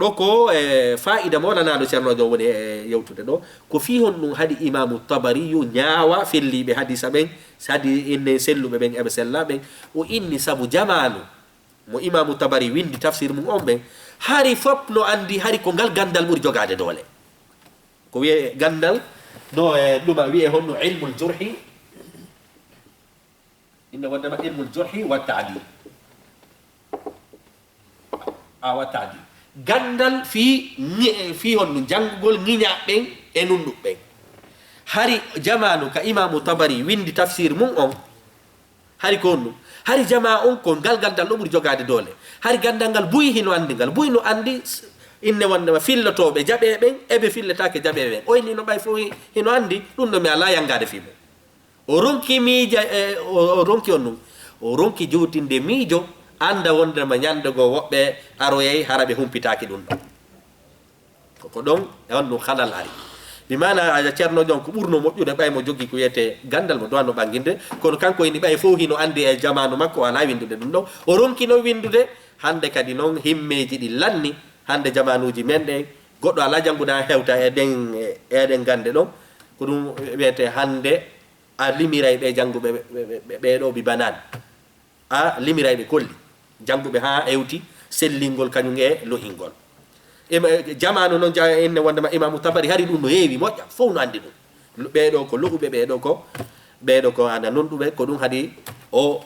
Ɗo ko, e, faa'ida mo nanaaɗo Ceerno Jon woni e yewtude ɗo. Ko fii honɗum haɗi Imaamu Tabariyu ñaawa felliiɓe hadiisa ɓen, si haɗi inne selluɓe ɓen eɓe sella ɓen. O inni sabu jamaanu mo Imaamu Tabari winndi tafsir mum on ɓen, hari fop no anndi hari ko ngal ganndal ɓuri jogaade doole. Ko wi'e ganndal, no e ɗuma wi'e honno ilmul jurhi, inne wondema ilmul jurhi wa ta'dil. A wa ta'dil. Ganndal fii ñi-, fii honno janngugol ñiñaaɓe ɓen e nunnɗuɓe ɓen. Hari jamaanu ka Imaamu Tabari winndi tafsir mum on, hari ko honɗum? Hari jamaa on ko ngal ganndal ɗo ɓuri jogaade doole. Hari ganndal ngal buy hino anndi ngal. Buy no anndi s-, inne wondema fillotooɓe jaɓee ɓen, e ɓe filletaake jaɓee ɓen. O inni no ɓay fof hi-, hino anndi, ɗum ɗo mi alaa yanngaade fii mum. O ronki miija, e, o, o ronki on ɗum. O ronki juutinde miijo, annda wondema ñannde goo woɓɓe aroyay hara ɓe humpitaaki ɗum ɗon. Ko, ko ɗon e on ɗum halal ari. Bi maana, a, Ceerno Jon ko ɓurno moƴƴude ɓay mo jogii ko wiyetee ganndal mo duwanno ɓannginde, kono kanko ini ɓay fof hino anndi e jamaanu makko o alaa winndude ɗum ɗon. O ronki noon winndude, hannde kadi noon himmeeji ɗi lanni, hannde jamaanuuji men ɗen, goɗɗo alaa jannguɗaa hewta e ɗen, e, e ɗen gannde ɗon. Ko ɗum wiyetee hannde a limiray ɓe jannguɓe ɓe, ɓe, ɓe, ɓe ɗo bi banan. A limiray ɓe kolli. Jannguɓe haa hewti sellingol kañum e lo'ingol. Ima-, jamaanu noon ja-, inne wondema Imaamu Tabari hari ɗum no heewi moƴƴa, fof no anndi ɗum. Ɓee ɗo ko lo'uɓe, ɓee ɗo ko, ɓee ɗo ko ana nunɗuɓe, ko ɗum haɗi o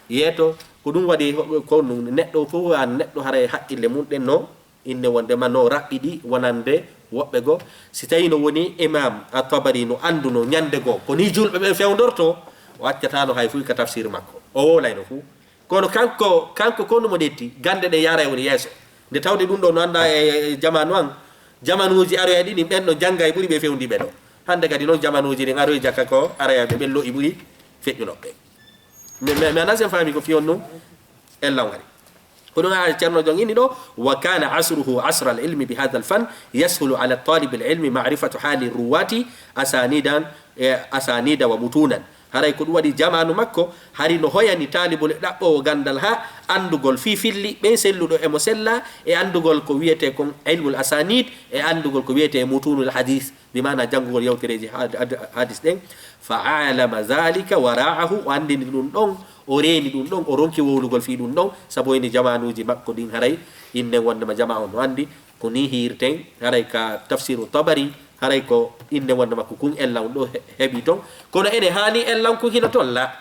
yeeto. Ko ɗum waɗi ho-, ko ɗum neɗɗo fof, an neɗɗo haray haqqille mum ɗen no inne wondema no raɓɓiɗi wonande woɓɓe goo. Si tawi no woni Imam At-Tabari no annduno ñannde goo ko ni juulɓe ɓe fewndorto, o accataano hay fuy ka tafsir makko. O wowlayno fuu. Kono kanko, kanko ko no mo ɗetti, gannde ɗe yaray woni yeeso. Nde tawde ɗum ɗo no annda e, e, e jamaanu an, jamaanuuji aroyay ɗi, ɗin ɓen no jannga e ɓuri ɓe fewndi ɓe ɗo. Hannde kadi noon jamaanuuji ɗin aroy jaka ko arayay ɓe ɓen lo'i ɓuri feƴƴunoɓe. Mi, mi, mi anndaa si en faami ko fii on ɗum. En law ngari. Ko ɗum a Ceerno Jon inni ɗo, "Wa kana asruhu asra al ilmi bi hadha al fan, yashulu ala talibi al ilmi ma'rifatu hali ruwati asanidan, e, asanida wa mutunan." Haray ko ɗum waɗi jamaanu makko, hari no hoyani taalibol e ɗaɓɓoowo ganndal haa anndugol fii filli ɓen selluɗo e mo sella, e anndugol ko wiyetee kon ilmul asanid, e anndugol ko wiyetee mutunul hadis. Bi maana janngugol yewtereeji had-, had-, hadis ɗen. Fa alama zalika wa ra'ahu, o anndini ɗum ɗon, o reeni ɗum ɗon, o ronki wowlugol fii ɗum ɗon, sabu ene jamaanuuji makko ɗin haray, innen wondema jamaa on no anndi, ko ni hiirten, haray ka tafsiru Tabari, haray ko innen wondema ko kun ella on ɗo he-, heɓi ton. Kono ene haani ella on kun hino ton la.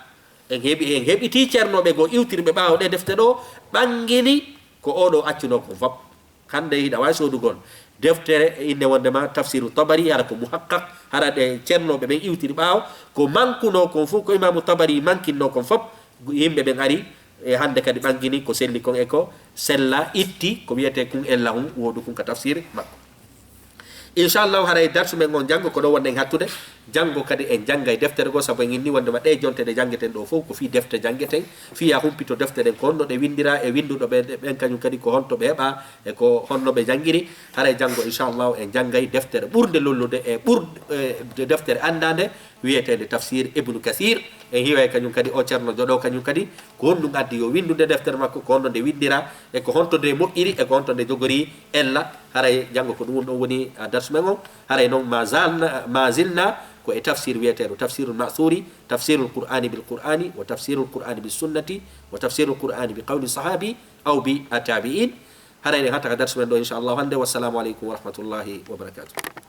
En heɓi, en heɓitii ceernooɓe goo iwtirɓe ɓaawo ɗe defte ɗo, ɓanngini ko oo ɗo accunoo kon fop. Hannde hiɗa waawi soodugol deftere e innde wonndema Tafsiru Tabari, hara ko muhaqqaq, hara ɗe ceernooɓe ɓen iwtiri ɓaawo. Ko mankunoo kon fof, ko Imaamu Tabari mankinnoo kon fof, yimɓe ɓen ari, e hannde kadi ɓanngini ko selli kon e ko sella, itti ko wiyetee kun ella hun, woodu kun ka tafsir makko. Inchallahu, haray darsu men on janngo ko ɗo wonɗen hattude. Janngo kadi en janngay deftere goo, sabu en inni wonndema ɗee jonte ɗe janngeten ɗoo fof ko fii defte janngeten, fii a humpito defte ɗen, ko honno ɗe winndira e winnduɗo ɓe, ɓen kañum kadi ko honto ɓe heɓa e ko honno ɓe janngiri. Haray janngo inchallahu en janngay deftere ɓurnde lollude e ɓur-, e de-, deftere anndaande wiyeteende Tafsir Ibnu Kasir. En hiway kañum kadi o ceerno joɗo kañum kadi ko honɗum addi yo winndude deftere makko, ko honno nde winndira e ko honto nde moƴƴiri e ko honto nde jogori ella. Haray janngo ko ɗum ɗon woni, a, darsu men on. Haray noon ma zalna, ma zilna ko e tafsir wiyeteeɗo Tafsirul Ma'thuri, Tafsirul Qur'ani bil Qur'ani wa Tafsirul Qur'ani bis Sunnati wa Tafsirul Qur'ani bi qawli sahabi aw bi atabi'in. Haray en hattaka darsu men ɗo inchallahu hannde. Wassalamu aleykum wa rahmatullahi wa barakatuh.